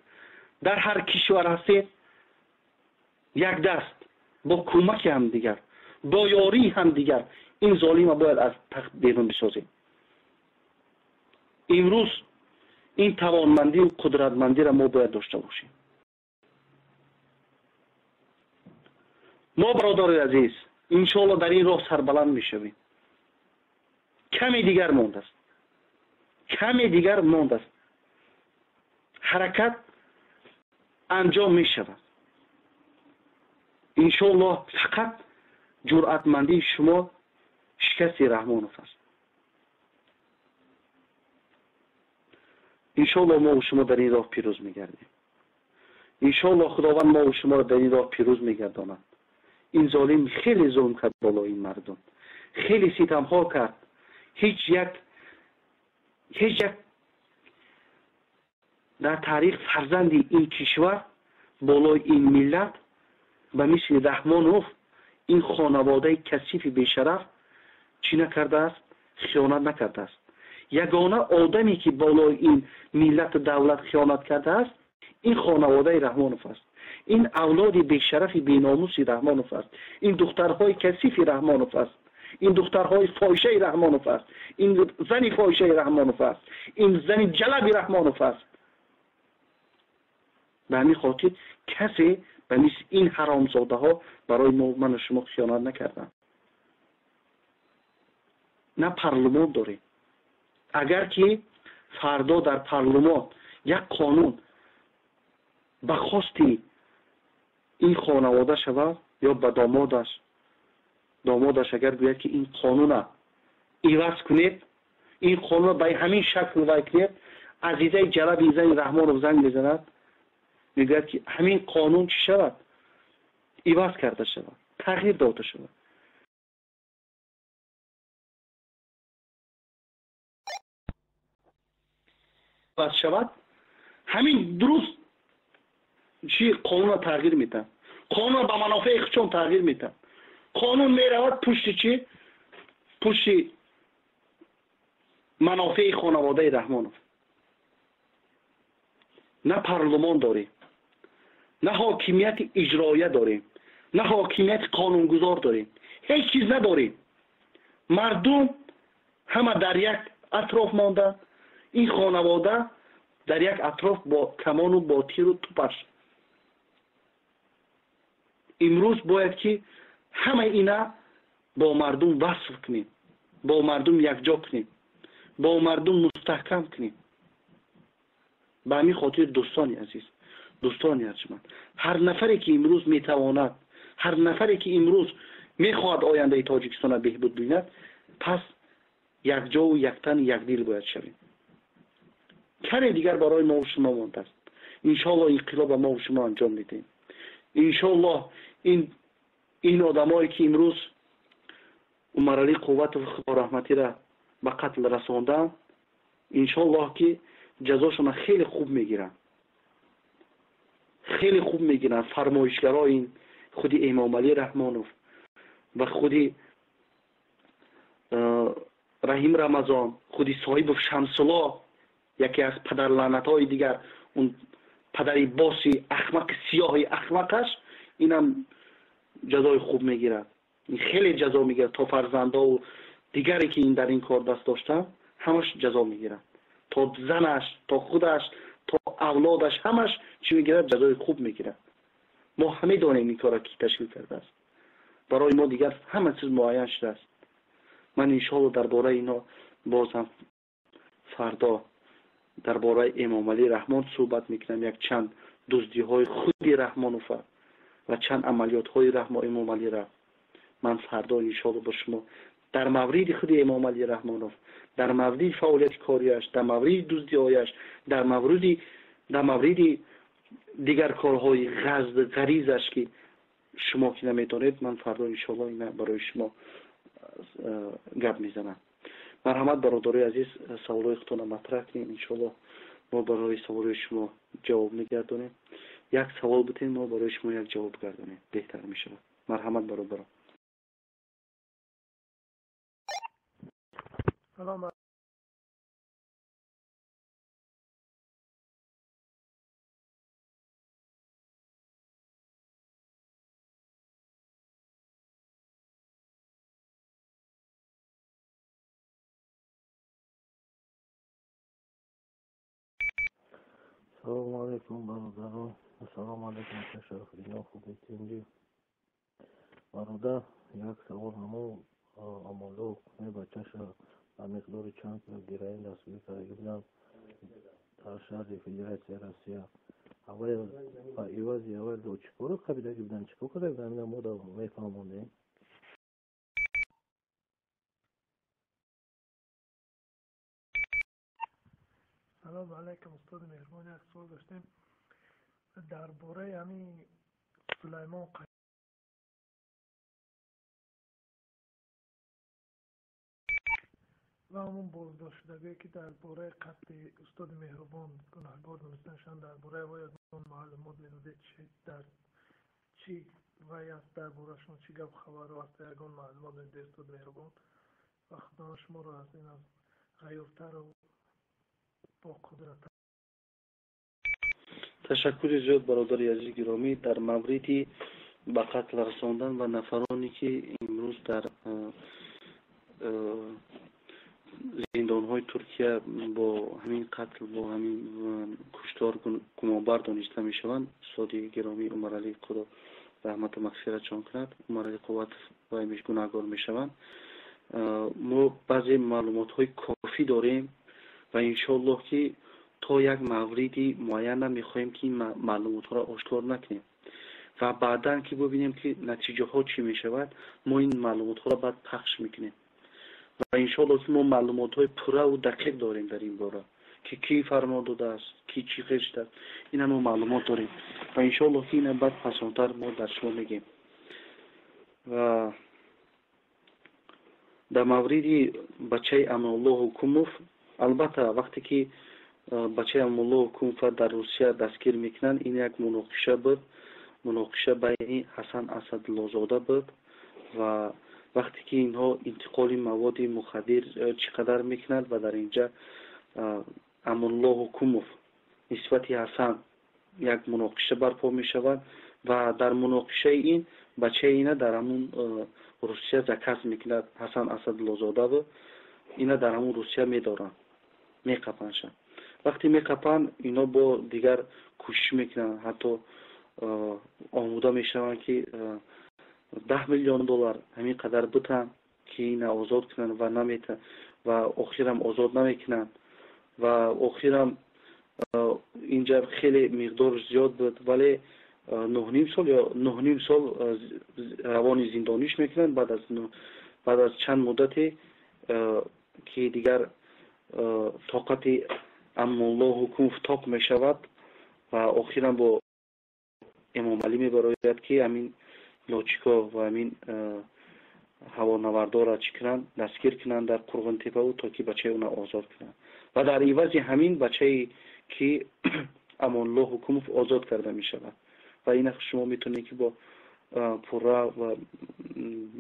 дар ҳар кишвар ҳастед, якдаст, бо кӯмаки ҳамдигар, бо ёрии ҳамдигар ин золима бояд аз тахт берун бисозем. Имрӯз ин тавонмандию қудратмандиро мо бояд дошта бошем. Мо, бародарои азиз, иншоалло, дар ин роҳ сарбаланд мешавем. Каме дигар мондааст, каме дигар мондааст, ҳаракат анҷом мешавад, иншоаллоҳ. Фақат ҷуръатмандии шумо шикасти Раҳмонов аст. Иншоаллоҳ мо ва шумо дар ин роҳ пирӯз мегардем. Иншоаллоҳ Худованд мо ва шуморо дар ин роҳ пирӯз мегардонад. Ин золим хеле зулм кард болои ин мардум, хеле ситамҳо кард. Ҳеҷ як дар таърих фарзанди ин кишвар болои ин миллат ба мисли Раҳмонов, ин хонаводаи касифи бешараф чӣ накардааст? Хиёнат накардааст. Ягона одаме ки болои ин миллату давлат хиёнат кардааст, ин хонаводаи Раҳмонов аст. Ин авлоди бешарафи беномуси Раҳмонов аст. Ин духтарҳои касифи Раҳмонов аст. Ин духтарҳои фоҳишаи Раҳмонов аст. Ин зани фоҳишаи Раҳмонов аст. Ин зани ҷалаби Раҳмонов аст. Ба ҳамин хотир касе ба мисли ин ҳаромзодаҳо барои ману шумо хиёнат накарданд. На парлумон дорем. Агар ки фардо дар парлумон як қонун ба хости ин хонавода шавад ё ба домодаш, домодаш агар гӯяд ки ин қонуна иваз кунед, ин қонуна ба ҳамин шакл вай кунед, азизаи ҷалаби зани Раҳмонов занг мезанад, мегӯяд ки ҳамин қонун чӣ шавад? Иваз карда шавад, тағйир дода шавад. Иваз шавад, ҳамин дуруст чӣ қонунро тағйир медиҳад. Қонунро ба манофеи худшон тағйир медиҳад. Қонун меравад пушти чӣ? Пушти манофеи хонаводаи Раҳмонов. На парлумон дорем, на ҳокимияти иҷроия дорем, на ҳокимияти қонунгузор дорем, ҳеҷ чиз надорем. Мардум ҳама дар як атроф монданд. Ин хонавода дар як атроф бо камону бо тиру тупаш. Имрӯз бояд ки ҳама ина бо мардум васф кунем, бо мардум якҷо кунем, бо мардум мустаҳкам кунем. Ба ҳамин хотир дӯстони азиз, дӯстони арҷманд, ҳар нафаре ки имрӯз метавонад, ҳар нафаре ки имрӯз мехоҳад ояндаи Тоҷикистонро беҳбуд бинад, пас якҷову яктану якдил бояд шавем. Каме дигар барои мо шумо мондааст. Иншоаллоҳ инқилоба мо шумо анҷом медиҳем. Иншоаллоҳ ин одамое ки имрӯз Умаралӣ Қувватов Худо раҳматиро ба қатл расонданд, иншоаллоҳ ки ҷазошонро хеле хуб мегиранд. Хеле хуб мегиранд. Фармоишгарои ин худи Эмомалӣ Раҳмонов ва худи Раҳим Рамазон, худи Соҳибов Шамсулло, яке аз падарлаънатҳои дигар, он падари боси ахмақи сиёҳи ахмақаш, инам ҷазои хуб мегирад. Ин хеле ҷазо мегирад. То фарзандову дигаре ки ин дар ин кор даст доштанд, ҳамаш ҷазо мегирад. То занаш, то худаш, то авлодаш, ҳамаш чӣ мегирад? Ҷазои хуб мегирад. Мо ҳама донем ин корро ки ташкил кардааст. Барои мо дигар ҳама чиз муайян шудааст. Ман иншоаллоҳ дар бораи ино бозам фардо дар бораи Эмомалӣ Раҳмон суҳбат мекунам. Як чанд дуздиҳои худи Раҳмонова ва чанд амалиётҳои Эмомалиро ман фардо иншоаллоҳ бо шумо дар мавриди худи Эмомалӣ Раҳмонов, дар мавриди фаъолияти кориаш, дар мавриди дуздиҳояш, дар мавриди дигар корҳои ғаризаш ки шумо ки намедонед, ман фардо иншоаллоҳ ина барои шумо гап мезанам. Марҳамат бародарои азиз, саволҳои худтонро матраҳ кунед. Иншоаллоҳ мо барои саволҳои шумо ҷавоб мегардонем. Як савол битен, мо барои шумо як ҷавоб гардонем, беҳтар мешавад. Марҳамат бародарон. Салом. Салом алейкум бародарон. Ассалому алейкум Шарафиддин Хубитинҷи. Бародар, як савол ҳамон амоло бачаша ба миқдори чанд кило героин дастгирӣ карда буданд дар шаҳри Федератсияи Россия. Аввал ба ивази аввал чӣ кора қабидаги буданд, чӣ кор карда буданд, ина мо мефаҳмондем. Салом алайкум, устоди меҳрубон. Як суол доштем дар бораи ҳамин Сулаймон ва ҳамон боздоштшудагое, ки дар бораи қатли устоди меҳрубон гунаҳгор дониста мешаванд. Дар бораи во ягон маълумот медодед? Чи дар чӣ вай аст, дар борашон чӣ гап хабарҳо аст, ягон маълумот медодед, устоди меҳрубон? Ва Худованд шуморо аз ин аз ғайюртару боқудраттар. Ташаккури зиёд, бародари азизи гиромӣ. Дар мавриди ба қатл расондан ва нафароне, ки имрӯз дар зиндонҳои Туркия бо ҳамин қатл, бо ҳамин куштор гумонбар дониста мешаванд, устоди гиромӣ Умаралӣ, Худо раҳмату мағфиратшон кунад, Умаралӣ Қувватов вай гунаҳгор мешаванд, мо баъзе маълумотҳои кофӣ дорем ва иншоаллоҳ, ки то як мавриди муайяна мехоҳем, ки ин маълумотҳоро ошкор накунем ва баъдан ки бубинем, ки натиҷаҳо чӣ мешавад, мо ин маълумотҳоро баъд пахш мекунем. Ва иншоаллоҳ, ки мо маълумотҳои пурраву дақиқ дорем дар ин бора, ки кӣ фармон додааст, ки чӣ хел шудааст, ина мо маълумот дорем ва иншоаллоҳ, ки ина баъд пасонтар мо дар шумо мегӯем. Ва дар мавриди бачаи Амонуллоҳ Ҳукумов, албатта, вақте ки бачаи Амонуллоҳ Ҳукумовро дар Русия дастгир мекунанд, ин як муноқиша буд, муноқиша байни Ҳасан Асадуллозода буд. Ва вақте ки инҳо интиқоли маводи мухаддир чӣ қадар мекунанд ва дар инҷа Амонуллоҳ Ҳукумов нисбати Ҳасан як муноқиша барпо мешавад ва дар муноқишаи ин бачаи ина дар ҳамун Русия заказ мекунад Ҳасан Асадуллозодаву ина дар ҳамун Русия медоранд, меқапандша. Вақте меқапанд, ино бо дигар кӯшиш мекунанд, ҳатто омода мешаванд, ки 10 миллион доллар ҳамин қадар битанд, ки ина озод кунанд ва намета ва охирам озод намекунанд. Ва охирам инҷа хеле миқдор зиёд буд, вале 9,5 сол ё 9,5 сол равони зиндониш мекунанд. Баъд аз чанд муддате, ки дигар тоқати Амонуллоҳ Ҳукумов тоқ мешавад ва охирам бо Эмомалӣ мебарояд, ки ҳамин лётчико ва ҳамин ҳавонавардорро чӣ кунанд, дастгир кунанд дар Қурғонтепаву то ки бачаи ӯна озод кунанд. Ва дар ивази ҳамин бачае, ки Амонуллоҳ Ҳукумов озод карда мешавад. Ва ина шумо метавонед, ки бо пурра ва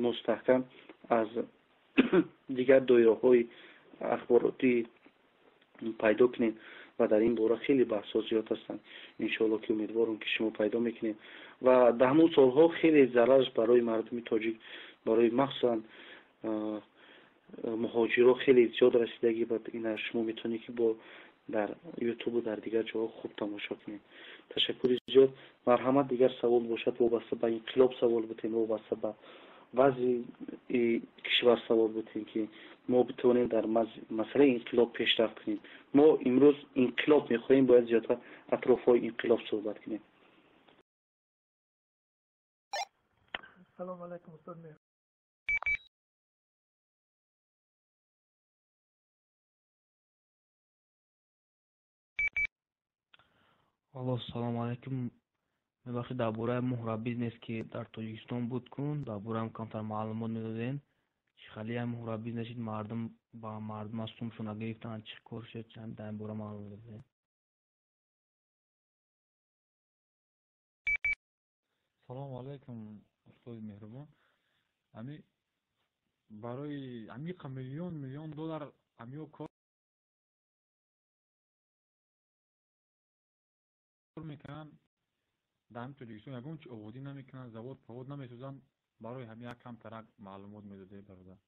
мустаҳкам аз дигар доираҳои ахборотӣ пайдо кунед. Ва дар ин бора хеле баҳсҳо зиёд ҳастанд. Иншоалло, ки умедворам, ки шумо пайдо мекунед. Ва дар ҳамон солҳо хеле зарарш барои мардуми тоҷик, барои махсусан муҳоҷиро хеле зиёд расидагӣ буд. Ина шумо метавонед, ки бо дар Ютубу дар дигар ҷоҳо хуб тамошо кунед. Ташаккури зиёд, марҳамат. Дигар савол бошад, вобаста ба инқилоб савол бутем, вобаста ба вазъи кишвар савол бутем, ки мо битавонем дар масъалаи инқилоб пешрафт кунем. Мо имрӯз инқилоб мехоҳем, бояд зиёдтар атрофҳои инқилоб суҳбат кунем. Салому алайкум, устод меҳр. Алло, салому алайкум. Мебахшед, дар бораи муҳра бизнес, ки дар Тоҷикистон буд кун, дар бораам камтар маълумот медодем. Чӣ хеле муҳра бизнес шид, мардум ба мардум аз сумшона гирифтанд, чӣ кор шуд, дар ин бора маълумот медодем. Салому алайкум, устоди меҳрубон. Ами барои амиқа миллион миллион доллар амиё кор мекунанд, дар ҳамин Тоҷикистон ягон чи ободӣ намекунанд, завод повод намесозанд. Барои ҳамин як камтарак маълумот медодед, бародар.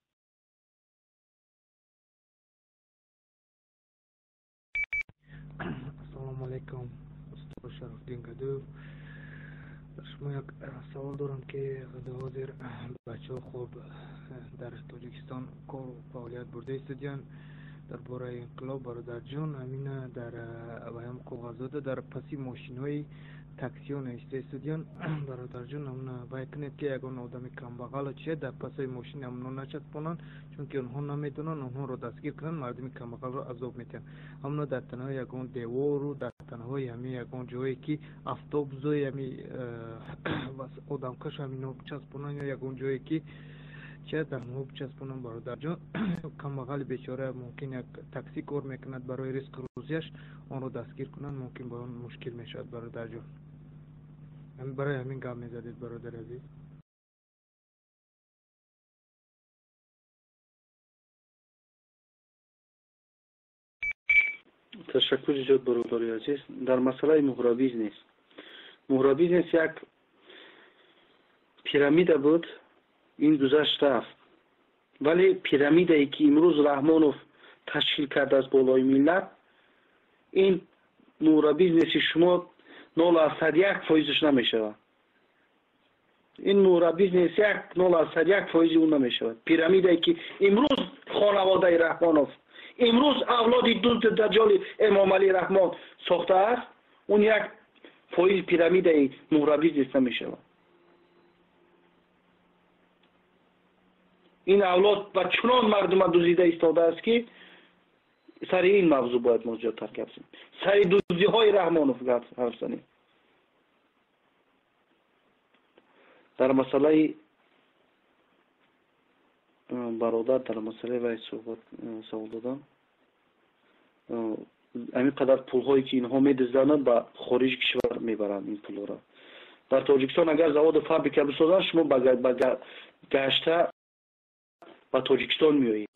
Ассалому алайкум, устод Шарафиддин Гадоев. Дар шумо як савол дорам, ки ҳозир бачаҳо хуб дар Тоҷикистон кору фаъолият бурда истодиянд. Дар бораи инқилоб, бародарҷон, ҳамина дар ваям коғазода дар паси мошинҳои Таксиҳо навишта истодиян. Бародарҷон, ҳамна вай кунед, ки ягон одами камбағало чия дар пасои мошини ҳамно начаспонанд, чунки онҳо намедонанд, онҳоро дастгир кунанд, мардуми камбағалро азоб метиҳанд. Ҳамно дар танаҳои ягон девору дар танаҳои ҳами ягон ҷое ки автобусои ҳами одамкаш ҳамино часпонанд ё ягон ҷое ки чия дар онҳо бичаспонанд. Бародарҷон, камбағали бечора мумкин як такси кор мекунад барои ризқу рӯзияш, онро дастгир кунанд, мумкин ба он мушкил мешавад. Бародарҷон, барои ҳамин гап мезадед, бародари азиз. Ташаккури зиёд, бародари азиз. Дар масъалаи муҳрабизнес, муҳрабизнес як пирамида буд, ин гузашт рафт, вале пирамидае ки имрӯз Раҳмонов ташкил кардааст болои миллат, ин муҳрабизнеси шумо 0,1 фоизаш намешавад. Ин муҳрабизнес 0,1 фоизи ӯ намешавад. Пирамидае ки имрӯз хонаводаи Раҳмонов, имрӯз авлоди дузди даҷҷоли Эмомалӣ Раҳмон сохтааст, он 1% пирамидаи муҳрабизнес намешавад. Ин авлод ба чунон мардума дузида истодааст, ки сари ин мавзӯъ бояд мо зиёдтар гап занем, сари дуздиҳои Раҳмонов гап ҳарф занем. Дар масъалаи бародар, дар масъалаи вай суҳбат савол додам. Ҳамин қадар пулҳое ки инҳо медузданд, ба хориҷи кишвар мебаранд ин пулҳоро. Дар Тоҷикистон агар заводу фабрика бисозанд, шумо ба гашта ба Тоҷикистон меоед.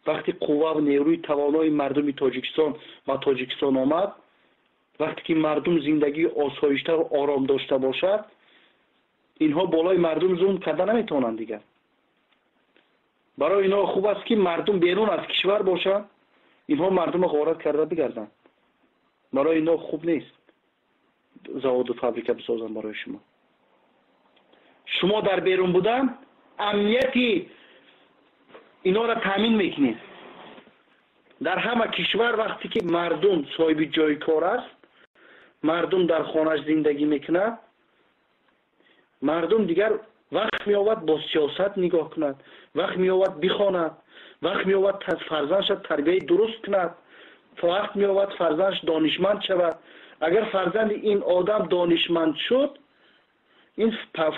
Вақти қувва ва нерӯи тавонои мардуми Тоҷикистон ба Тоҷикистон омад, вақте ки мардум зиндагии осоишта ва ором дошта бошад, инҳо болои мардум зулм карда наметавонанд дигар. Барои инҳо хуб аст, ки мардум берун аз кишвар бошанд, инҳо мардумро ғорат карда бигарданд. Барои инҳо хуб нест заводу фабрика бисозанд барои шумо. Шумо дар берун будан амнияти инҳоро таъмин мекунед. Дар ҳама кишвар вақте ки мардум соҳиби ҷои кор аст, мардум дар хонаш зиндагӣ мекунад, мардум дигар вақт меёбад бо сиёсат нигоҳ кунад, вақт меёбад бихонад, вақт меёбад фарзандша тарбияи дуруст кунад, вақт меёбад фарзандш донишманд шавад. Агар фарзанди ин одам донишманд шуд, ин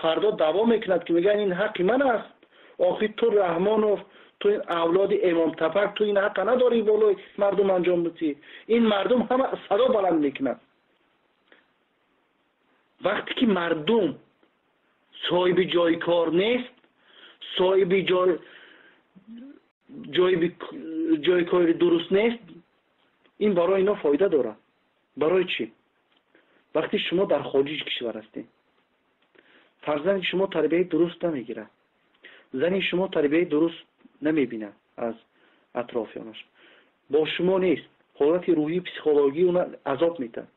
фардо даъво мекунад, ки мегӯяд ин ҳаққи ман аст. Охир ту Раҳмонов, ту ин авлоди Эмомтапак, ту ин ҳаққа надорӣ болои мардум анҷом бидиҳӣ. Ин мардум ҳама садо баланд мекунад. Вақте ки мардум соҳиби ҷои кор нест, соҳиби ҷои кори дуруст нест, ин барои инҳо фоида дорад. Барои чӣ? Вақте шумо дар хориҷи кишвар ҳастед, фарзанди шумо тарбияи дуруст намегирад, зани шумо тарбияи дуруст намебинад аз атрофиёнаш, бо шумо нест, ҳолати рӯҳии психологии уна азоб медиҳад.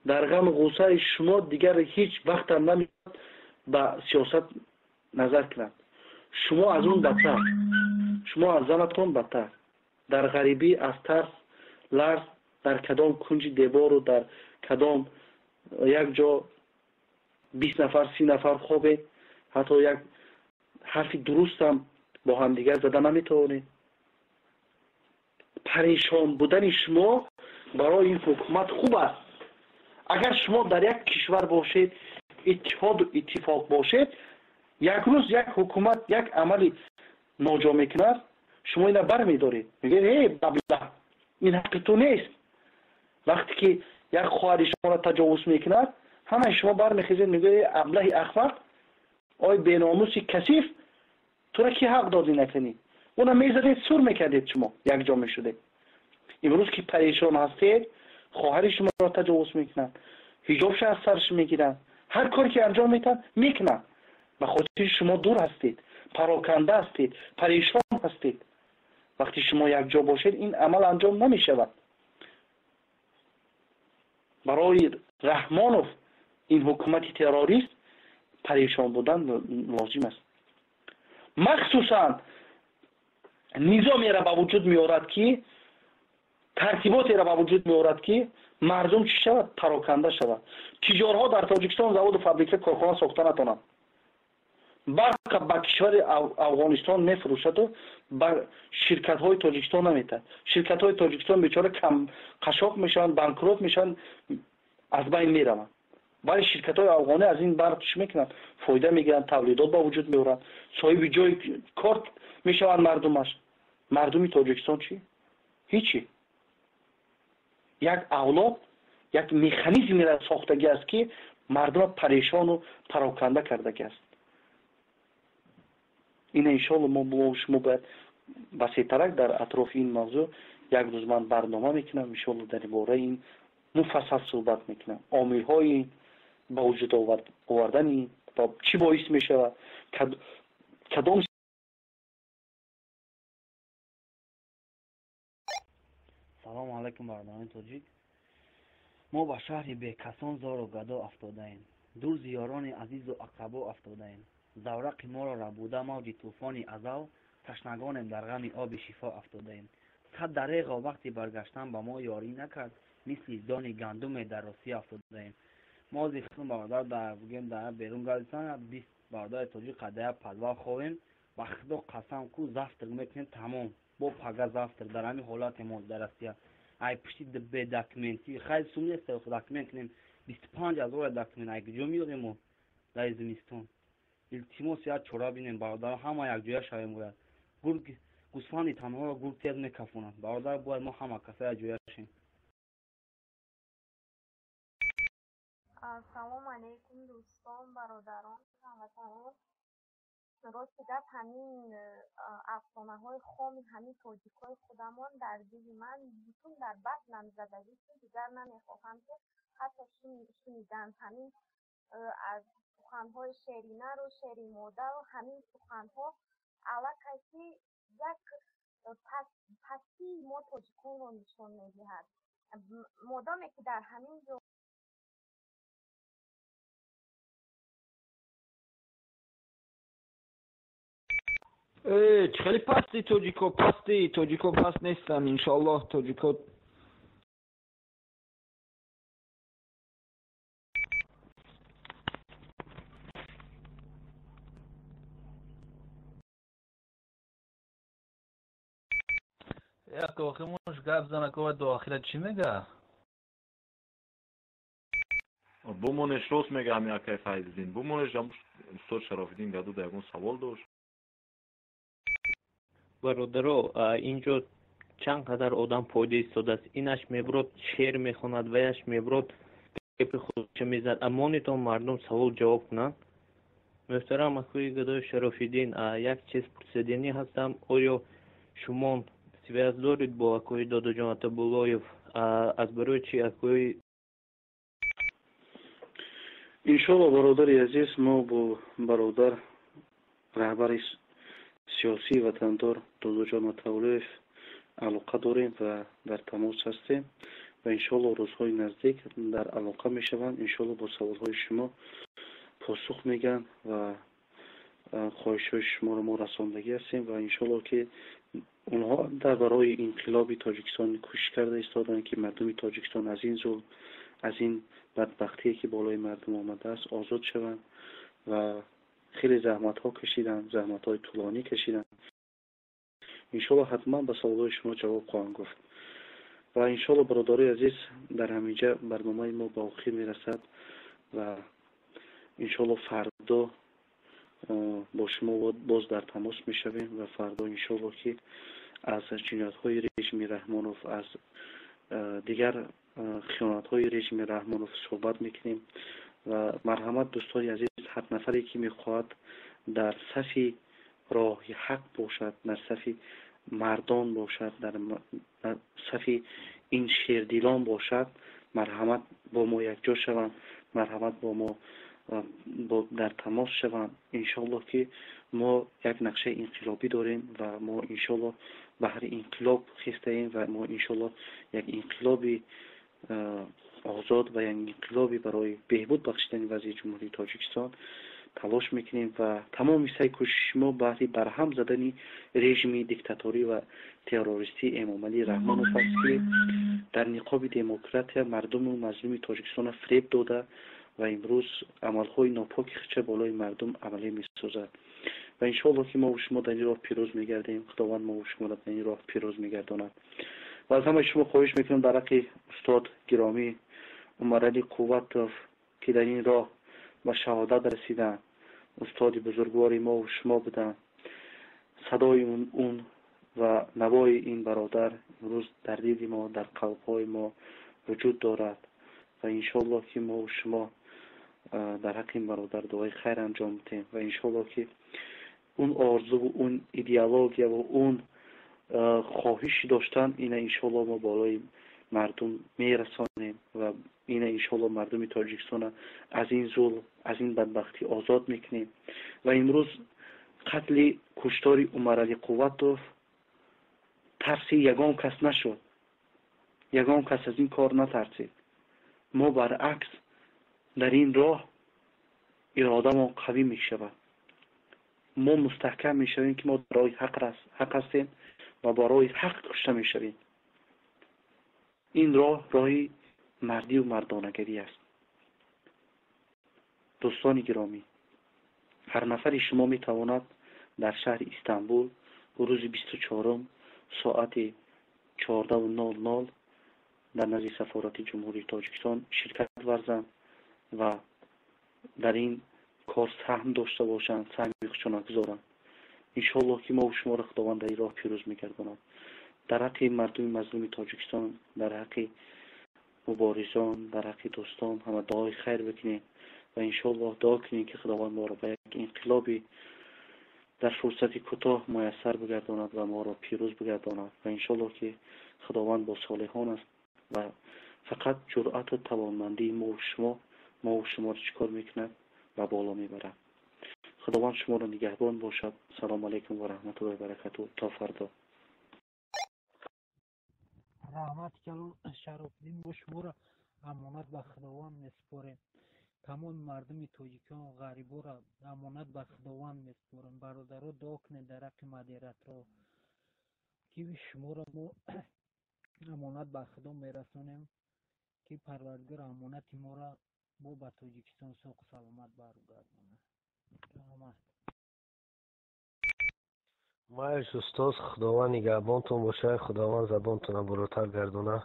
Дар ғаму ғуссаи шумо дигар ҳеҷ вақтам намеёбад ба сиёсат назар кунад. Шумо аз он бадтар, шумо аз занатон бадтар. Дар ғарибӣ, аз тарс, ларз, дар кадом кунҷи девору дар кадом як ҷо 20 нафар, 30 нафар хобед, ҳатто як ҳарфи дурустам бо ҳамдигар зада наметавонед. Парешон будани шумо барои ин ҳукумат хуб аст. Агар шумо дар як кишвар бошед, иттиҳоду иттифоқ бошед, як рӯз як ҳукумат як амали ноҷо мекунад, шумо ина бармедоред, мегӯед эй маблағ, ин ҳаққи ту нест. Вақте ки як хоҳари шуморо таҷовуз мекунад, ҳамаи шумо бармехезед, мегӯед эй аблаҳи ахмақ, ой беномуси касиф, тура ки ҳақ додӣ накунӣ? Уна мезадед, сур мекардед, шумо якҷо мешудед. Имрӯз ки парешон ҳастед, хоҳари шуморо таҷовуз мекунанд, ҳиҷобша аз сарш мегиранд, ҳар коре ки анҷом медиҳанд мекунанд. Ба хотири шумо дур ҳастед, пароканда ҳастед, парешон ҳастед. Вақте шумо якҷо бошед, ин амал анҷом намешавад. Барои Раҳмонов ин ҳукумати террорист парешон будан лозим аст. Махсусан низомеро ба вуҷуд меорад, ки Тартиботеро ба вуҷуд меорад, ки мардум чӣ шавад? Пароканда шавад. Тиҷорҳо дар Тоҷикистон заводу фабрика, корхона сохта натонанд. Барқа ба кишвари Афғонистон мефурӯшаду ба ширкатҳои Тоҷикистон наметаҳад. Ширкатҳои Тоҷикистон бечора қашоқ мешаванд, банкрот мешаванд, аз байн мераванд. Вале ширкатҳои афғонӣ аз ин барқ чӣ мекунанд? Фоида мегиранд, тавлидот ба вуҷуд меоранд, соҳиби ҷои кор мешаванд мардумаш. Мардуми Тоҷикистон чӣ? Ҳичи. Як авлод, як механизмеро сохтагӣ аст, ки мардумро парешону пароканда кардагӣ аст. Ина иншоалло мо шумо бояд васеътарак дар атрофи ин мавзӯъ як рӯз ман барнома мекунам, иншоалло дар бораи ин муфассал суҳбат мекунам. Омилҳои ба вуҷуд овардани чӣ боис мешавад, кадом. Салому алайкум, бародарони тоҷик. Мо ба шаҳри бекасон зору гадо афтодаем, дур зиёрони азизу ақрабо афтодаем. Заврақи моро рабуда мавҷи тӯфони азал, ташнагонем дар ғами оби шифо афтодаем. Сад дареғо вақти баргаштан ба мо ёрӣ накард, мисли дони гандуме дар Русия афтодаем. Мо зихтун бародар дар бигем дар берун гардисан 20 бародари тоҷик қадая подвал ховем. Ба худо қасам ку, завтрак мекунем, тамом, бо пага завтрак. Дар ҳамин ҳолате мо дар Россия ай пушти бедокументӣ. Хай, сум нест, документ кунем, 25 000 документ ай куҷо меёрем мо дар зимистон? Илтимос, як чора бинем, бародар, ҳама якҷоя шавем. Бояд гург гӯсфанди танҳоро гург тез мекафонад. Бародар, бояд мо ҳама каса якҷоя шем. Салому алейкум, дӯстон, бародарон, ҳамватанон. Рости гап, ҳамин афсонаҳои хоми ҳамин тоҷикҳои худамон дар дили ман бутун дар батнам задагӣ, ки дигар намехоҳам, ки ҳатто шунидан. Ҳамин аз суханҳои шеринару шери модару ҳамин суханҳо аллакай ки як пастии мо тоҷиконро нишон медиҳад. Модоме ки дар ҳамин ҷо Э, чӣ хеле пасти тоҷико, пасти тоҷико паст нестанд, иншоаллоҳ, тоҷико. Як охимуш гап зана ко, до охира чӣ мега? Бумонеш, рост мега ҳами акай Файзиддин. Бумонеш, устод Шарофиддин Гадуда ягон савол дошт. Бародаро, инҷо чанд қадар одам фоида истодааст. Инаш мебурод, шеър мехонад, ваяш мебурод, гапи худша мезанад. Амонитон мардум савол ҷавоб кунанд. Муҳтарам акои Гадои Шарофиддин, як чиз пурсиданӣ ҳастам: оё шумо связь доред бо акои Додоҷон Атабуллоев? Аз барои чи акои Иншоалло, бародари азиз, мо бо бародар, раҳбари сиёсии ватандор Додоҷон Атауллоев алоқа дорем ва дар тамос ҳастем ва иншоалло рӯзҳои наздик дар алоқа мешаванд. Иншоалло бо саволҳои шумо посух мегӯянд ва хоҳишҳои шуморо мо расондагӣ ҳастем ва иншоалло ки онҳо дар барои инқилоби Тоҷикистон кӯшиш карда истоданд, ки мардуми Тоҷикистон аз ин зулм, аз ин бадбахтие, ки болои мардум омадааст, озод шаванд ва хеле заҳматҳо кашиданд, заҳматҳои тӯлонӣ кашиданд. Иншоалло ҳатман ба саволҳои шумо ҷавоб хоҳам гуфт. Ва иншоалло, бародарои азиз, дар ҳаминҷа барномаи мо ба охир мерасад ва иншоалло фардо бо шумо боз дар тамос мешавем ва фардо иншоалло ки аз ҷиноятҳои режими Раҳмонов, аз дигар хиёнатҳои режими Раҳмонов суҳбат мекунем. Ва марҳамат, дӯстони азиз, ҳар нафаре ки мехоҳад дар сафи роҳи ҳақ бошад, дар сафи мардон бошад, дар сафи ин шердилон бошад, марҳамат бо мо якҷо шаванд, марҳамат бо мо дар тамос шаванд. Иншоалло ки мо як нақшаи инқилобӣ дорем ва мо иншоалло баҳри инқилоб хестаем ва мо иншоалло як инқилоби озод ва як инқилоби барои беҳбуд бахшидани вазъи Ҷумҳурии Тоҷикистон Талош мекунем ва тамоми саъй кӯшиши мо баҳри барҳам задани режими диктаторӣ ва террористии Эмомалӣ Раҳмонов аст, ки дар ниқоби демократия мардуму мазлуми Тоҷикистонро фиреб дода ва имрӯз амалҳои нопоки худша болои мардум амалӣ месозад. Ва иншоалло, ки мову шумо дар ин роҳ пирӯз мегардем. Худованд мову шуморо дар ин роҳ пирӯз мегардонад. Ва аз ҳамаи шумо хоҳиш мекунам, дар ҳаққи устод гиромӣ Умаралӣ Қувватов, ки дар ин роҳ ба шаҳодат расиданд, устоди бузургвори мову шумо буданд, садои он ва навои ин бародар имрӯз дар дили мо, дар қалбҳои мо вуҷуд дорад. Ва иншоалло, ки мову шумо дар ҳаққи ин бародар дуои хайр анҷом диҳем. Ва иншоалло, ки он орзуву он идеологияву он хоҳиши доштан, ина иншоалло мо болои мардум мерасонем ва ина иншоалло мардуми Тоҷикистона аз ин зулм, аз ин бадбахтӣ озод мекунем. Ва имрӯз қатли куштори Умаралӣ Қувватов тарси ягон кас нашуд, ягон кас аз ин кор натарсид. Мо баръакс, дар ин роҳ иродамон қавӣ мешавад, мо мустаҳкам мешавем, ки мо дар роҳи ҳақ ҳастем ва барои ҳақ кушта мешавем. Ин роҳ роҳи мардию мардонагарӣ аст. Дӯстони гиромӣ, ҳар нафари шумо метавонад дар шаҳри Истанбул рӯзи 24-ум соати 14:00 дар назди сафорати Ҷумҳурии Тоҷикистон ширкат варзанд ва дар ин кор саҳм дошта бошанд, саҳми худшона гузоранд. Иншоаллоҳ, ки мову шуморо Худованд дар ин роҳ пирӯз мегардонад. Дар ҳаққи мардуми мазлуми Тоҷикистон, дар ҳаққи муборизон, дар ҳаққи дӯстон ҳама дуои хайр бикунем ва иншоаллоҳ дуо кунем, ки Худованд моро ба як инқилоби дар фурсати кӯтоҳ муяссар бигардонад ва моро пирӯз бигардонад. Ва иншоаллоҳ, ки Худованд бо солиҳон аст ва фақат ҷуръату тавонмандии мову шумо мову шуморо чӣ кор мекунад? Ба боло мебарад. Худованд шуморо нигаҳбон бошад. Салому алайкум ва раҳматуллоҳи баракату. То фардо. Раҳмати калон, Шарофиддин. Мо шуморо амонат ба Худованд месупорем. Тамоми мардуми тоҷикон, ғариборо амонат ба Худованд месупорем. Бародаро, дуо кунед дар ҳаққи модераторо, ки шуморо мо амонат ба Худо мерасонем, ки Парвардигор амонати моро бо ба Тоҷикистон соғу саломат баргардонад. Раҳмат. Майлиш, устоз, Худованд нигаҳбонтон бошад, Худованд забонтонро болотар гардона.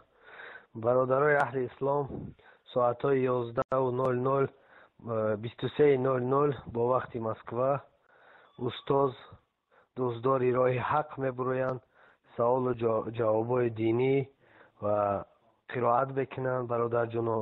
Бародарои аҳли ислом, соатҳои 11:00, 23:00 бо вақти Москва устоз дӯстдори роҳи ҳақ мебуроянд, саволу ҷавобҳои динӣ ва қироат мекунанд, бародарҷоно.